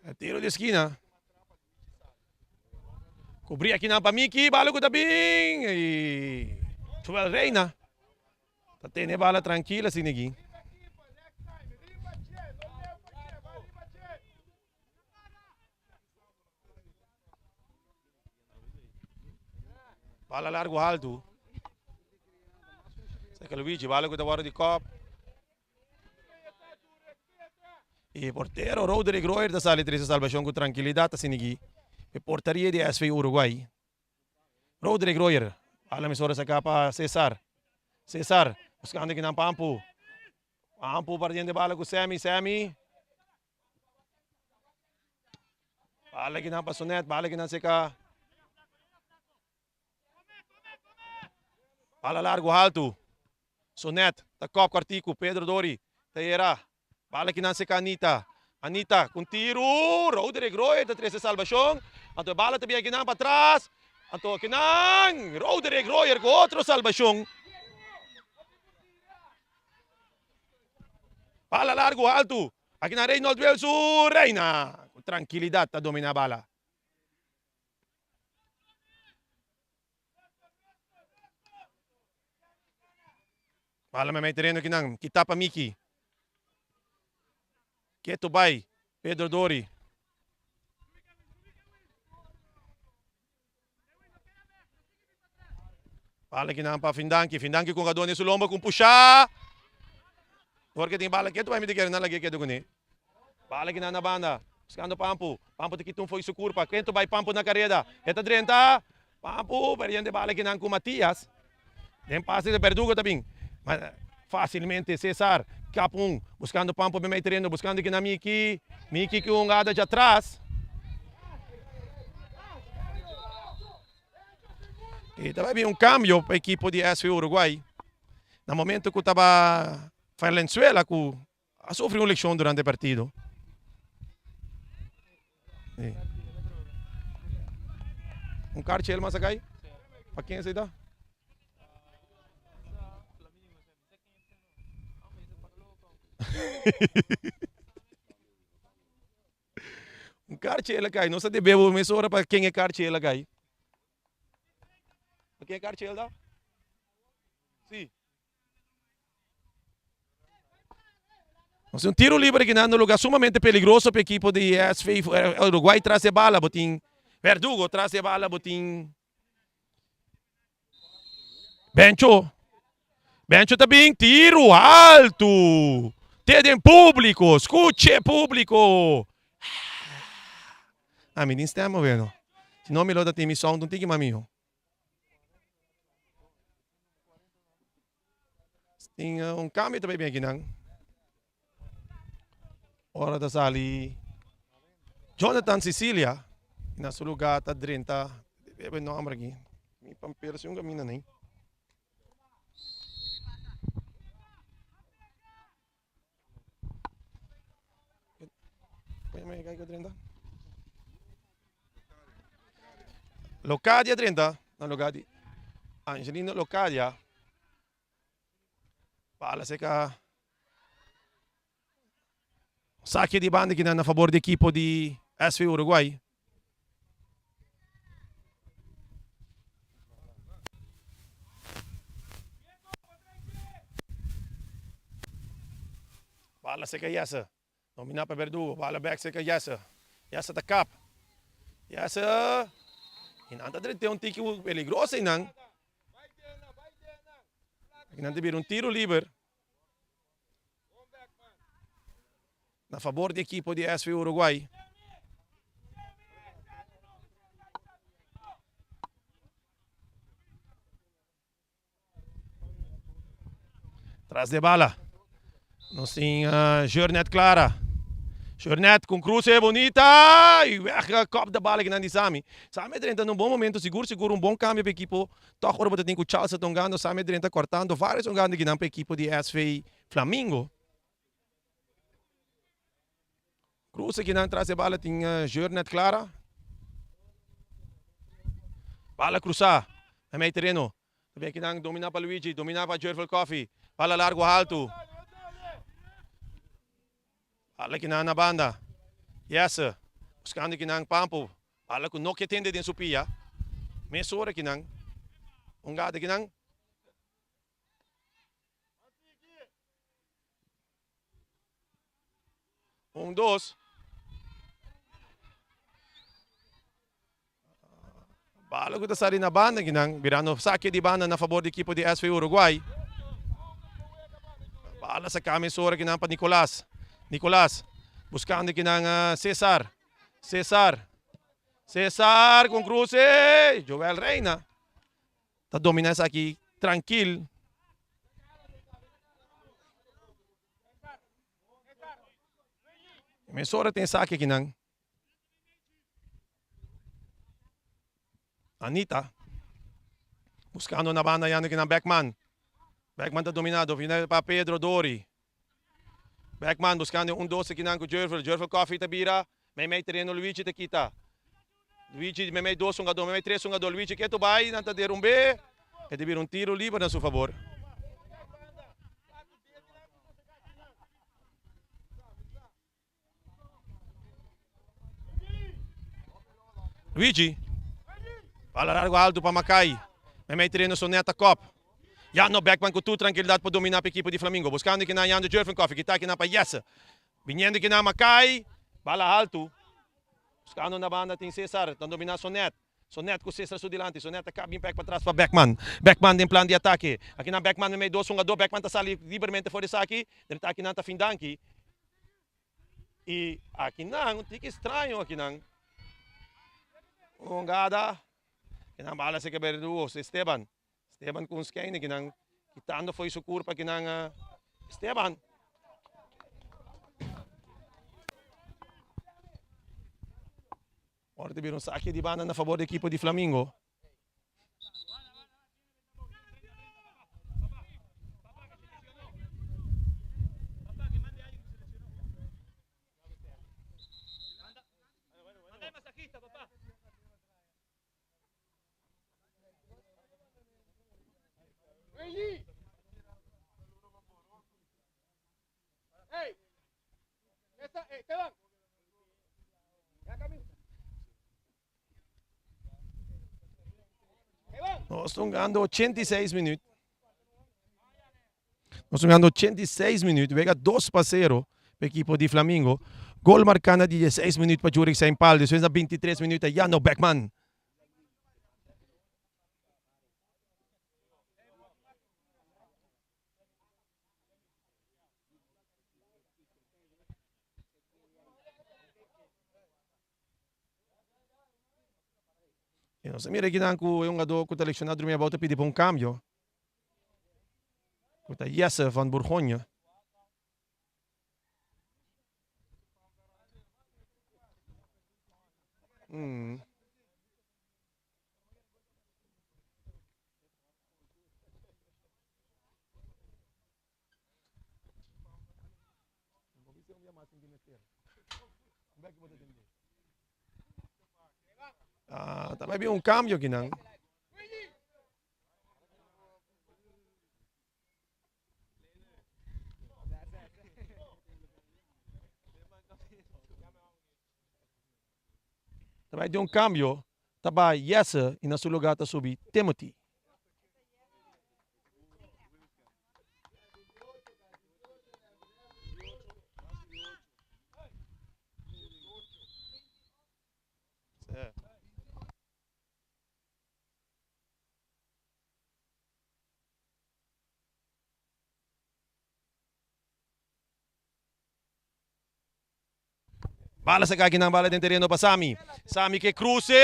E tiro di skina. Kubri akinan pa Miki, bala ku ta bin i Joel Reina ta tene e bala trankil asina aki. Bala largu haltu. Seka Luigi, bala ku ta wòrdu di kòp. E portero Roderick Royer ta sali trese salbashon ku trankilidat asina aki. E porteria di SV Uruguay. Roderick Royer, bala mesora saka pa Cesar. Cesar, buskando kinan Pampu. Pampu partiendo e bala ku Sammy, Sammy. Bala kinan pa Sonet, bala kinan seka. Bala largu haltu. Sonet ta kop kòrtiku, Pedro Dori ta yera. Bala kinan seka Anita. Anita ku un tiru, Roderick Royer ta trese salbashon. Anto e bala ta bin akinan patras. Anto akinan Roderick Royer ku otro salbashon. Bala largu haltu. Akinan Reynold Wilsu Reina ku trankilidat ta domina bala. Bala mei tereno kinan. Kita pa Miki. Ketu bai. Pedro Dori. Bala kinan pa Findanki. Findanki ku Gadoni su lomba ku un pusha. Porque tin bala ketu bai mi ta kere nan lag'é ketu kuné. Bala kinan na banda. Buskando Pampu. Pampu ta kita un fo'i su kurpa. Ketu bai Pampu na kareda. E ta drenta. Pampu perdiendo e bala kinan ku Matias. Den pase de Verdugo ta bin. Ma facilmente Cesar kap un. Buskando Pampu bemei tereno. Buskando kinan Miki. Miki ku un gada djatras. I ta bai bin un kambio pa ekipo di SV Uruguay. Na momento ku taba Valenzuela ku a sufri un lekshon durante e partido. Un karchi el mas a kai? Pa ken esei ta? Un karchi el a kai. Nos ta debe bo mesora pa ken e karchi el a kai. Pa ken e karchi el da? Si. Nos un tiro libre aki na lugar sumamente peligroso pa ekipo di SV Uruguay tras e bala bo tin Verdugo tras e bala bo tin Bencho. Bencho ta bin tiro alto. Te den publico. Scuche publico. Ah, mi tin stem bueno. Si no mi lo ta tin mi sound un tiki mas miho. Tin un cambio ta bin akinan. Ora ta sali Jonathan Cecilia. Na su lugar ta drenta. Bebe nomber aki. Mi pampero si un camina nei. Locadia drenta na lugar di Angelino Locadia. Bala seka Sake di banda kinan na fabor di ekipo di SV Uruguay. Bala seka Jesse. Domina pa Verdugo. Bala bek seka Jesse. Jesse ta kap. Jesse. Y nan ta drente un tiki peligroso y nan. Nan ta bira un tiro liber. Na fabor di ekipo di SV Uruguay. Tras de bala. Nos tin uh, Jornet Clara. Jornet con cruce bonita. Y weg kop de bala kinan di Sami. Sami drenta un bon momento. Sigur, sigur un bon cambio pa equipo. Toch ora bo ta tin cu Charles ta hungando. Sami drenta cortando varios hungando kinan pa equipo di SV Flamingo. Cruce kinan tras de bala tin uh, Jornet Clara. Bala cruza. Na meio terreno. Tambe kinan domina pa Luigi, domina pa Jervel Coffee. Bala largo alto. Bala kinan na banda. Yes. Buscando kinan Pampo. Bala cu no ke tende den su pia. Mesora kinan. Un gata kinan. Un, dos. Bala ku ta sali na banda kinan, birando sake di banda na fabor di ekipo di SV Uruguay. Bala saka mesora kinan pa Nicolas. Nicolas buscando kinan ah, Cesar. Cesar. Cesar con cruce. Joel Reina. Ta domina esaki trankil. Mesora tin esaki akinan. Anita. Buscando na banda yando kinan Beckman. Beckman ta domina, domina pa Pedro Dori. Beckman buscando un 12 kinan ku Jervel. Jervel Coffee ta bira. Mei mei tereno Luigi ta kita. Luigi mei mei dos hungador, mei mei tres hungador. Luigi ketu bai, nan ta derumbe. E ta bira un tiro liber na su fabor. Luigi. Bala largo alto pa Makai. Mei mei tereno Soneta kop. Yando Beckman ku tur trankilidat por dominá pa ekipo di Flamingo. Buskando kinan Yando Jurfenkoff. Kita kinan pa Jesse. Biniendo kinan Makai. Bala alto. Buskando na banda tin Cesar. Ta dominá Sonet. Sonet ku Cesar su dilanti. Sonet ta kap bin pek patras pa Beckman. Beckman den plan di atake. Akinan Beckman mei mei dos hungadó. Beckman ta sali libermente for di esaki. Den akinan ta fin danki. I akinan, un tiki straño akinan. Un hungada. Kinan bala seke Verdugo, Esteban. Esteban ku un skein akinan, kitando fo'i su kurpa akinan Esteban. Ora ta bira un saki di banda na fabor di ekipo di Flamingo. Nos ta hungando 86 minuut. Nos ta hungando 86 minuut. Wega 2 pa 0 pa ekipo di Flamingo. Gol marká na 16 minuut pa Jurick Saint-Paul. Despues na 23 minuut ta Jano Beckman. I nos a mira kinan ku e hungadó ku ta lesioná drumi abou ta pidi pa un kambio, ku ta Jesse van Burgonje. Ah, ta bai bin un cambio kinan. Ta bai tin un cambio, ta bai Jesse y na su lugar ta subi Timothy. Bala saka kinan bala den tereno pa Sami. Sami ke kruse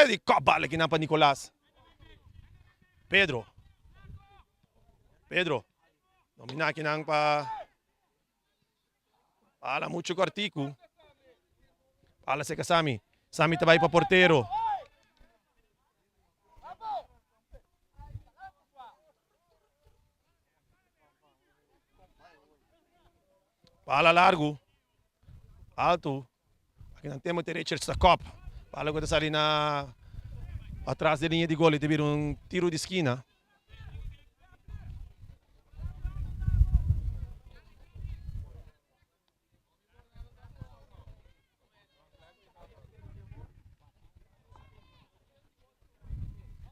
di kop bala kinan pa Nicolas. Pedro. Pedro. Domina kinan pa bala mucho kortiku. Bala seka Sami. Sami ta bai pa portero. Bala largu, altu. Aki nan Timothy Richards ta kop. Bala ku ta sali na atras di liña di gol i ta bira un tiru di skina.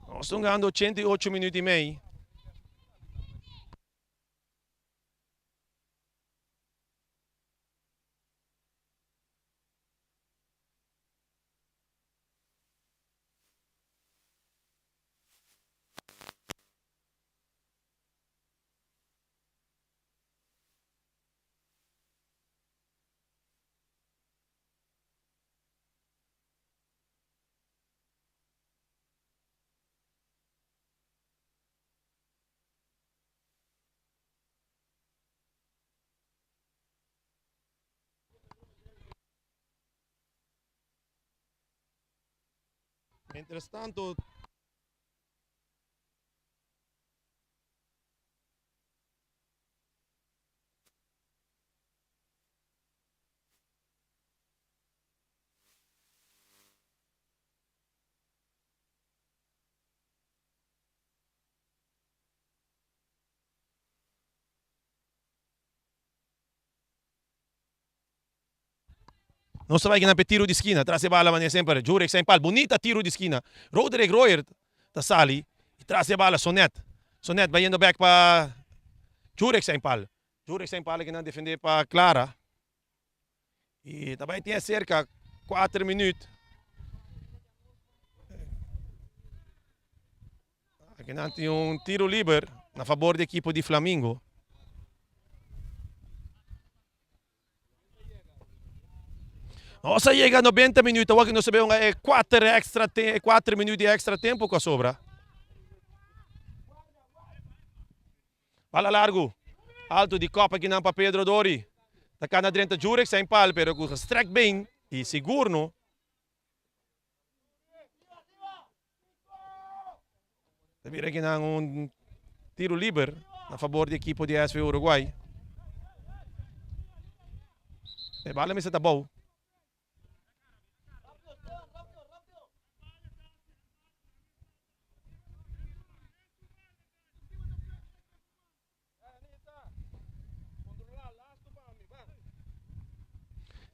Nos ta hungando 88 minuut i mei. Mientras tanto. Nos ta bai gana p'e tiro di skina. Tras e bala manera semper Jurek Saint Paul. Bunita tiro di skina. Roderick Royer ta sali y tras e bala Sonet. Sonet bayendo bek pa Jurek Saint Paul. Jurek Saint Paul a defende pa Clara. Y ta bai tin cerca 4 minuut. Akinan tin un tiro liber na fabor di ekipo di Flamingo. Nos a yega 90 minuut, awor ki nos a bay hunga e 4 extra e 4 minuut di extra tempo ku a sobra. Bala largu, alto di kop akinan pa Pedro Dori. Ta kana drenta Jurek zijn pal, pero ku gestrekt been i sigur no. Ta mira akinan un tiro liber na fabor di ekipo di SV Uruguay. E bala mester ta bou.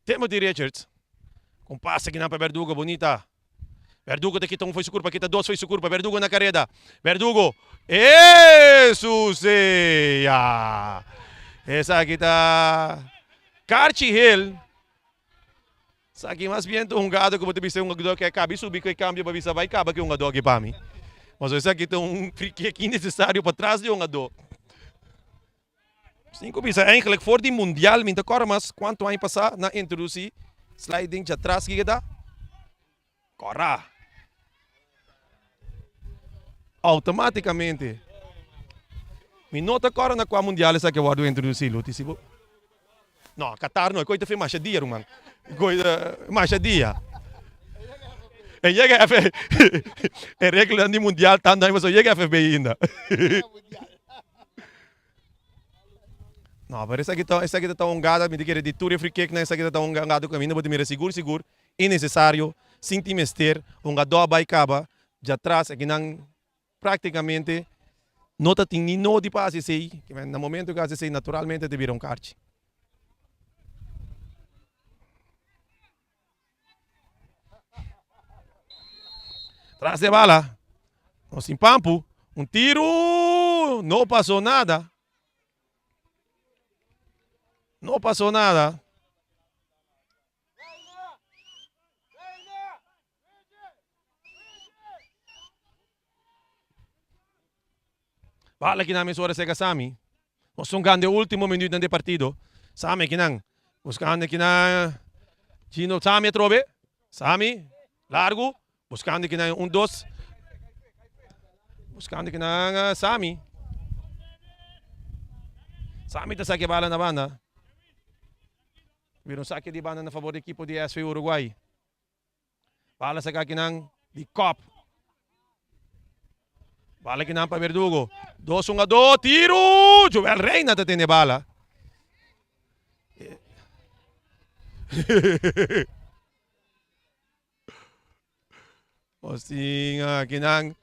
Timothy Richards. Con pase kinan pa Verdugo, bunita. Verdugo ta kita un fo'i su curpa, kita dos fo'i su curpa. Verdugo na careda. Verdugo. Esu sea! Esaki ta Carchi Hill. Esaki mas bien ta un hungado cu bo ta bisa un hungador cu a caba y subi cu e cambio pa bisa bay caba cu e hungador aki pa mi. Pasobra esaki ta un free kick innecesario patras di e hungador. Sin ku bisa eigenlijk for di mundial mi ta kòrda mas kuantu aña pasá nan introdusí sliding djatras kiko ta kòrda outomátikamente. Mi no ta kòrda na kua mundial esaki a wòrdu introdusí Luti si bo no Qatar no e koi ta fin masha dia ruman e koi ta masha dia e yega e reglanan di mundial tantu aña pasó yega FFB ainda. No, pero esaki ta esaki ta ta un gada, mi ta kere di tur e free kicknan esaki ta ta un gada ku kaminda bo ta mira sigur sigur innesesario, sin tin mester, un gadó a bai kaba djatras akinan praktikamente no ta tin ni nodi pa hasi esei, na momento ku hasi esei naturalmente ta bira un karchi. Tras de bala. No sin pampu. Un tiru. No pasó nada. No pasó nada. Bala kinan mesora sega Sami. Nos un gande ultimo minuutnan di partido. Sami kinan. Buscando kinan Gino Sami atrobe. Sami largo. Buscando kinan un dos. Buscando kinan Sami. Sami ta saque bala na banda. Bira un saque di banda na favor di equipo di SV Uruguay. Bala saka kinan di kop. Bala kinan pa Verdugo. Dos hungadó, tiru! Joel Reina ta tene bala. Ostin kinan.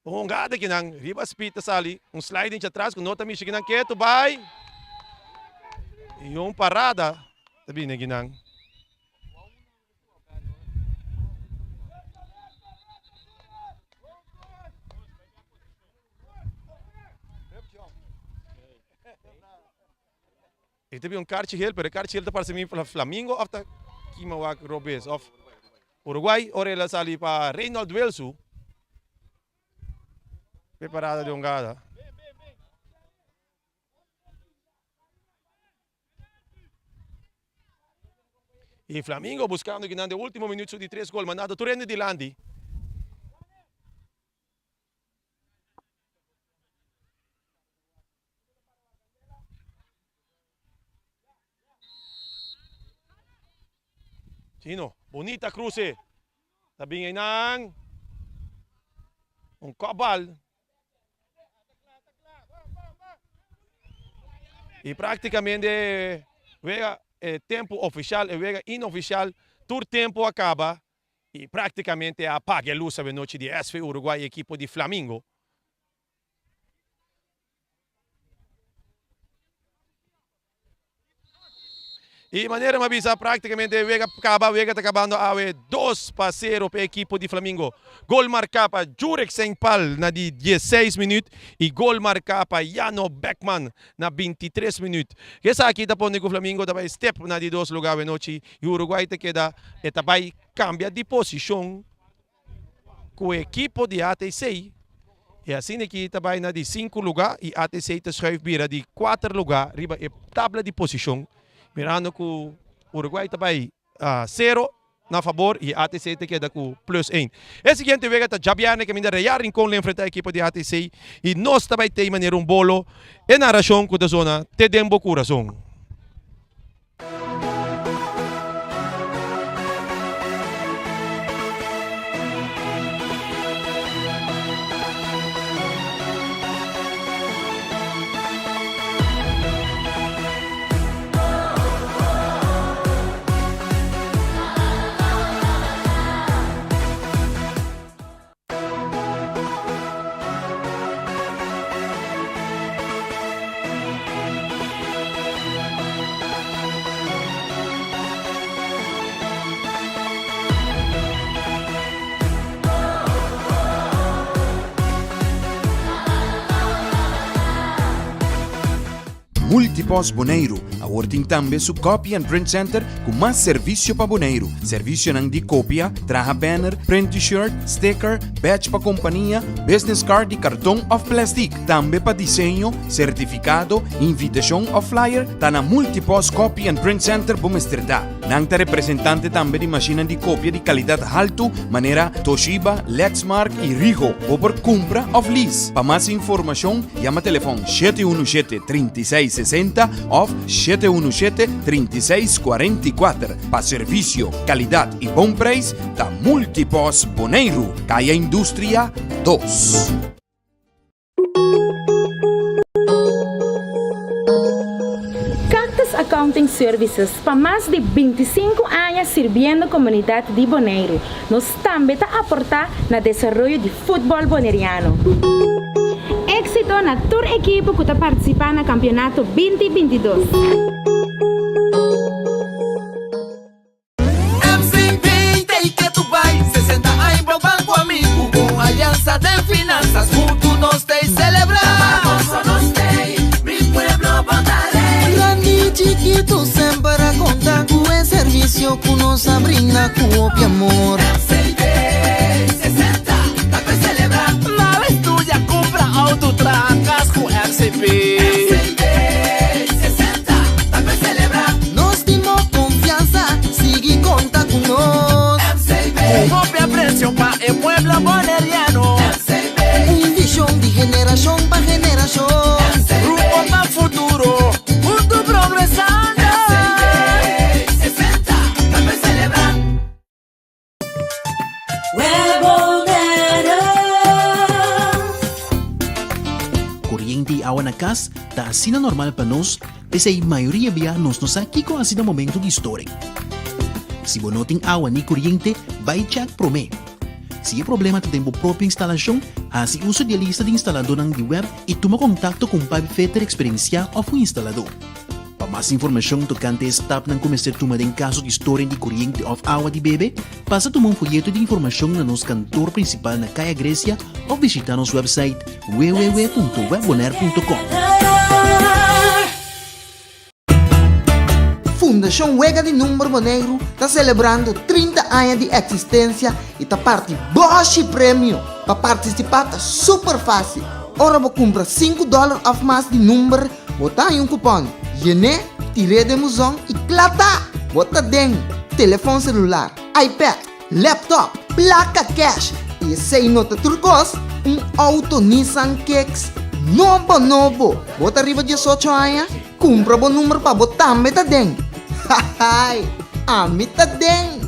Un hungada kinan riba speed ta sali. Un sliding atras ku no ta mishi kinan ketu bai. I un parada ta bini kinan. E ta bin un karchi hel, pero e karchi hel ta parse mi Flamingo of ta Kimawak robes of Uruguay ora el a sali pa Reynold Wilsu pe parada di hungada. Y Flamingo buscando kinan de ultimo minuut su di tres gol, mandado tur hende dilanti. Chino, bonita cruce. Ta bin einan. Un kopbal. Y prácticamente wega e tempo oficial e wega inoficial tur tempo a caba y prácticamente a apaga e luz awe nochi di SV Uruguay equipo di Flamingo. Y manera mi a bisa practicamente wega caba, wega ta cabando awe 2-0 pa e equipo di Flamingo. Gol marca pa Jurek Sengpal na di dieseis minuut y gol marca pa Jano Beckman na bintitres minuut. Esaki ta pone cu Flamingo ta bay step na di dos lugar awe nochi y Uruguay ta keda e ta bay cambia di posicion ku ekipo di ATC i asina ki ta bai na di sinku lugá i ATC ta schuif bira di kuater lugá riba e tabla di posishon mirando ku Uruguay ta bai sero na fabor i ATC ta keda ku plus ein. E siguiente wega ta djabièrnè kaminda Real Rincon lo enfrentá ekipo di ATC i nos ta bai tei manera un bolo e narashon ku ta zona te den bo kurason. Multipost Boneiru awor tin tambe su Copy and Print Center ku mas servisio pa Boneiru. Servisionan di kopia, traha banner, print t-shirt, sticker, badge pa kompania, business card di karton òf plèstik. Tambe pa diseño, sertifikado, invitashon òf flyer ta na Multipost Copy and Print Center bo mester ta. Nan ta representante tambe di mashinnan di kopia di kalidat haltu manera Toshiba, Lexmark i Ricoh. Bo por kumpra òf lease. Pa mas informashon yama telefòn 717 36 60 òf 717 36 44. Pa servisio, kalidat i bon preis ta Multipost Boneiru, Kaya Industria dos. Cactus Accounting Services pa mas di 25 aña sirbiendo komunidat di Boneiru. Nos tambe ta aportá na desaroyo di futbòl boneriano. Éksito na tur ekipo ku ta partisipá na kampionato 2022. MCB ta y ke tu bai 60 aña bo banco amigo Con alianza den finanzas Junto nos ta y celebra Gozo nos tey, mi pueblo bo ta rey. Grandi y chiquito semper a conta cu e servicio cu nos a brinda cu hopi amor. MCB 60 ta pa celebra. Nada estudia, cumpra auto, traha cas cu MCB. MCB 60 ta pa celebra. Nos tin bo confianza, sigui conta cu nos. MCB. Cu hopi aprecio pa e pueblo boneriano. MCB. Un vision di generacion pa generacion. MCB. Rumbo pa futuro, hunto progresando. MCB 60 ta pa celebra. Koriente i awa na kas ta asina normal pa nos, p'esei mayoria bia nos no sa kiko hasi na momento di storing. Si bo no tin awa ni koriente, bai chèk promé. Si e problema ta den bo propio instalashon, hasi uso di e lista di instaladónan di web i tuma kontakto ku un pipefitter eksperensiá òf un instaladó. Pa mas informashon tokante e stapnan ku mester tuma den kaso di storing di koriente òf awa di bebe, pasa tuma un foyeto di informashon na nos kantor prinsipal na Kaya Grecia òf bishitá nos wèpsait www.webbonaire.com. Fundashon Wega di Number Boneiru ta selebrando 30 aña di eksistensia i ta parti bòshi premio! Pa partisipá ta super fásil! Ora bo kumpra sinku dòler òf mas di number, Bo ta haña un kupòn, yen'é, tir'é den buzon i kla ta! Bo ta den telefòn selular, iPad, laptop, plaka kèsh i esei no ta tur kos, un outo Nissan Kicks nobo nobo! Bo ta riba diesocho aña? Kumpra bo number pa bo tambe ta den! Hahaai! Ami ta den!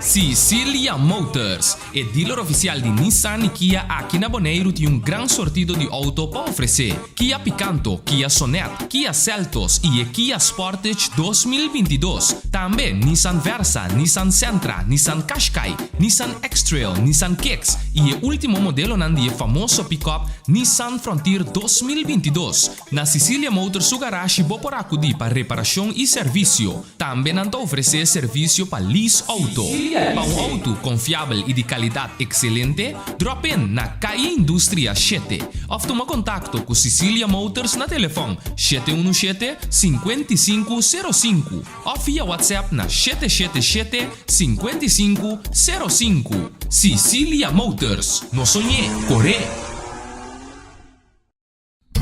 Sicilia Motors, e dealer oficial di Nissan y Kia aki na Boneiru tin un gran sortido di auto pa ofrece. Kia Picanto, Kia Sonet, Kia Seltos y e Kia Sportage 2022. Tambe Nissan Versa, Nissan Sentra, Nissan Qashqai, Nissan X-Trail, Nissan Kicks y e ultimo modelonan di e famoso pick-up Nissan Frontier 2022. Na Sicilia Motors su garashi bo por acudi pa reparacion y servicio. Tambe nan ta ofresé servisio pa lease outo. Pa un outo konfiabel i di kalidat ekselente, drop in na Calle Industria shete òf tuma kontakto ku Sicilia Motors na telefòn 717 55 05 òf via WhatsApp na 777 55 05. Sicilia Motors, no soñ'é, kor'é!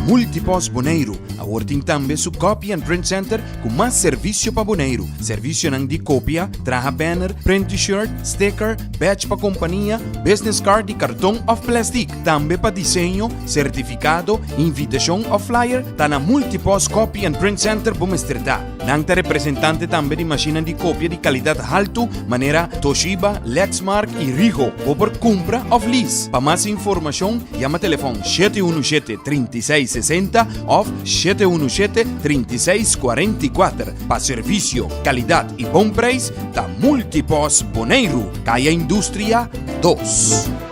Multipost Boneiru awor tin tambe su Copy and Print Center ku mas servisio pa Boneiru. Servisionan di kopia, traha banner, print t-shirt, sticker, badge pa kompania, business card di karton òf plèstik. Tambe pa diseño, sertifikado, invitashon òf flyer ta na Multipost Copy and Print Center bo mester ta. Nan ta representante tambe di mashinnan di kopia di kalidat haltu manera Toshiba, Lexmark i Ricoh. Bo por kumpra òf lease. Pa mas informashon yama telefòn 717 36 60 òf 717 36 44. Pa servisio, kalidat i bon preis ta Multipost Boneiru, Kaya Industria 2.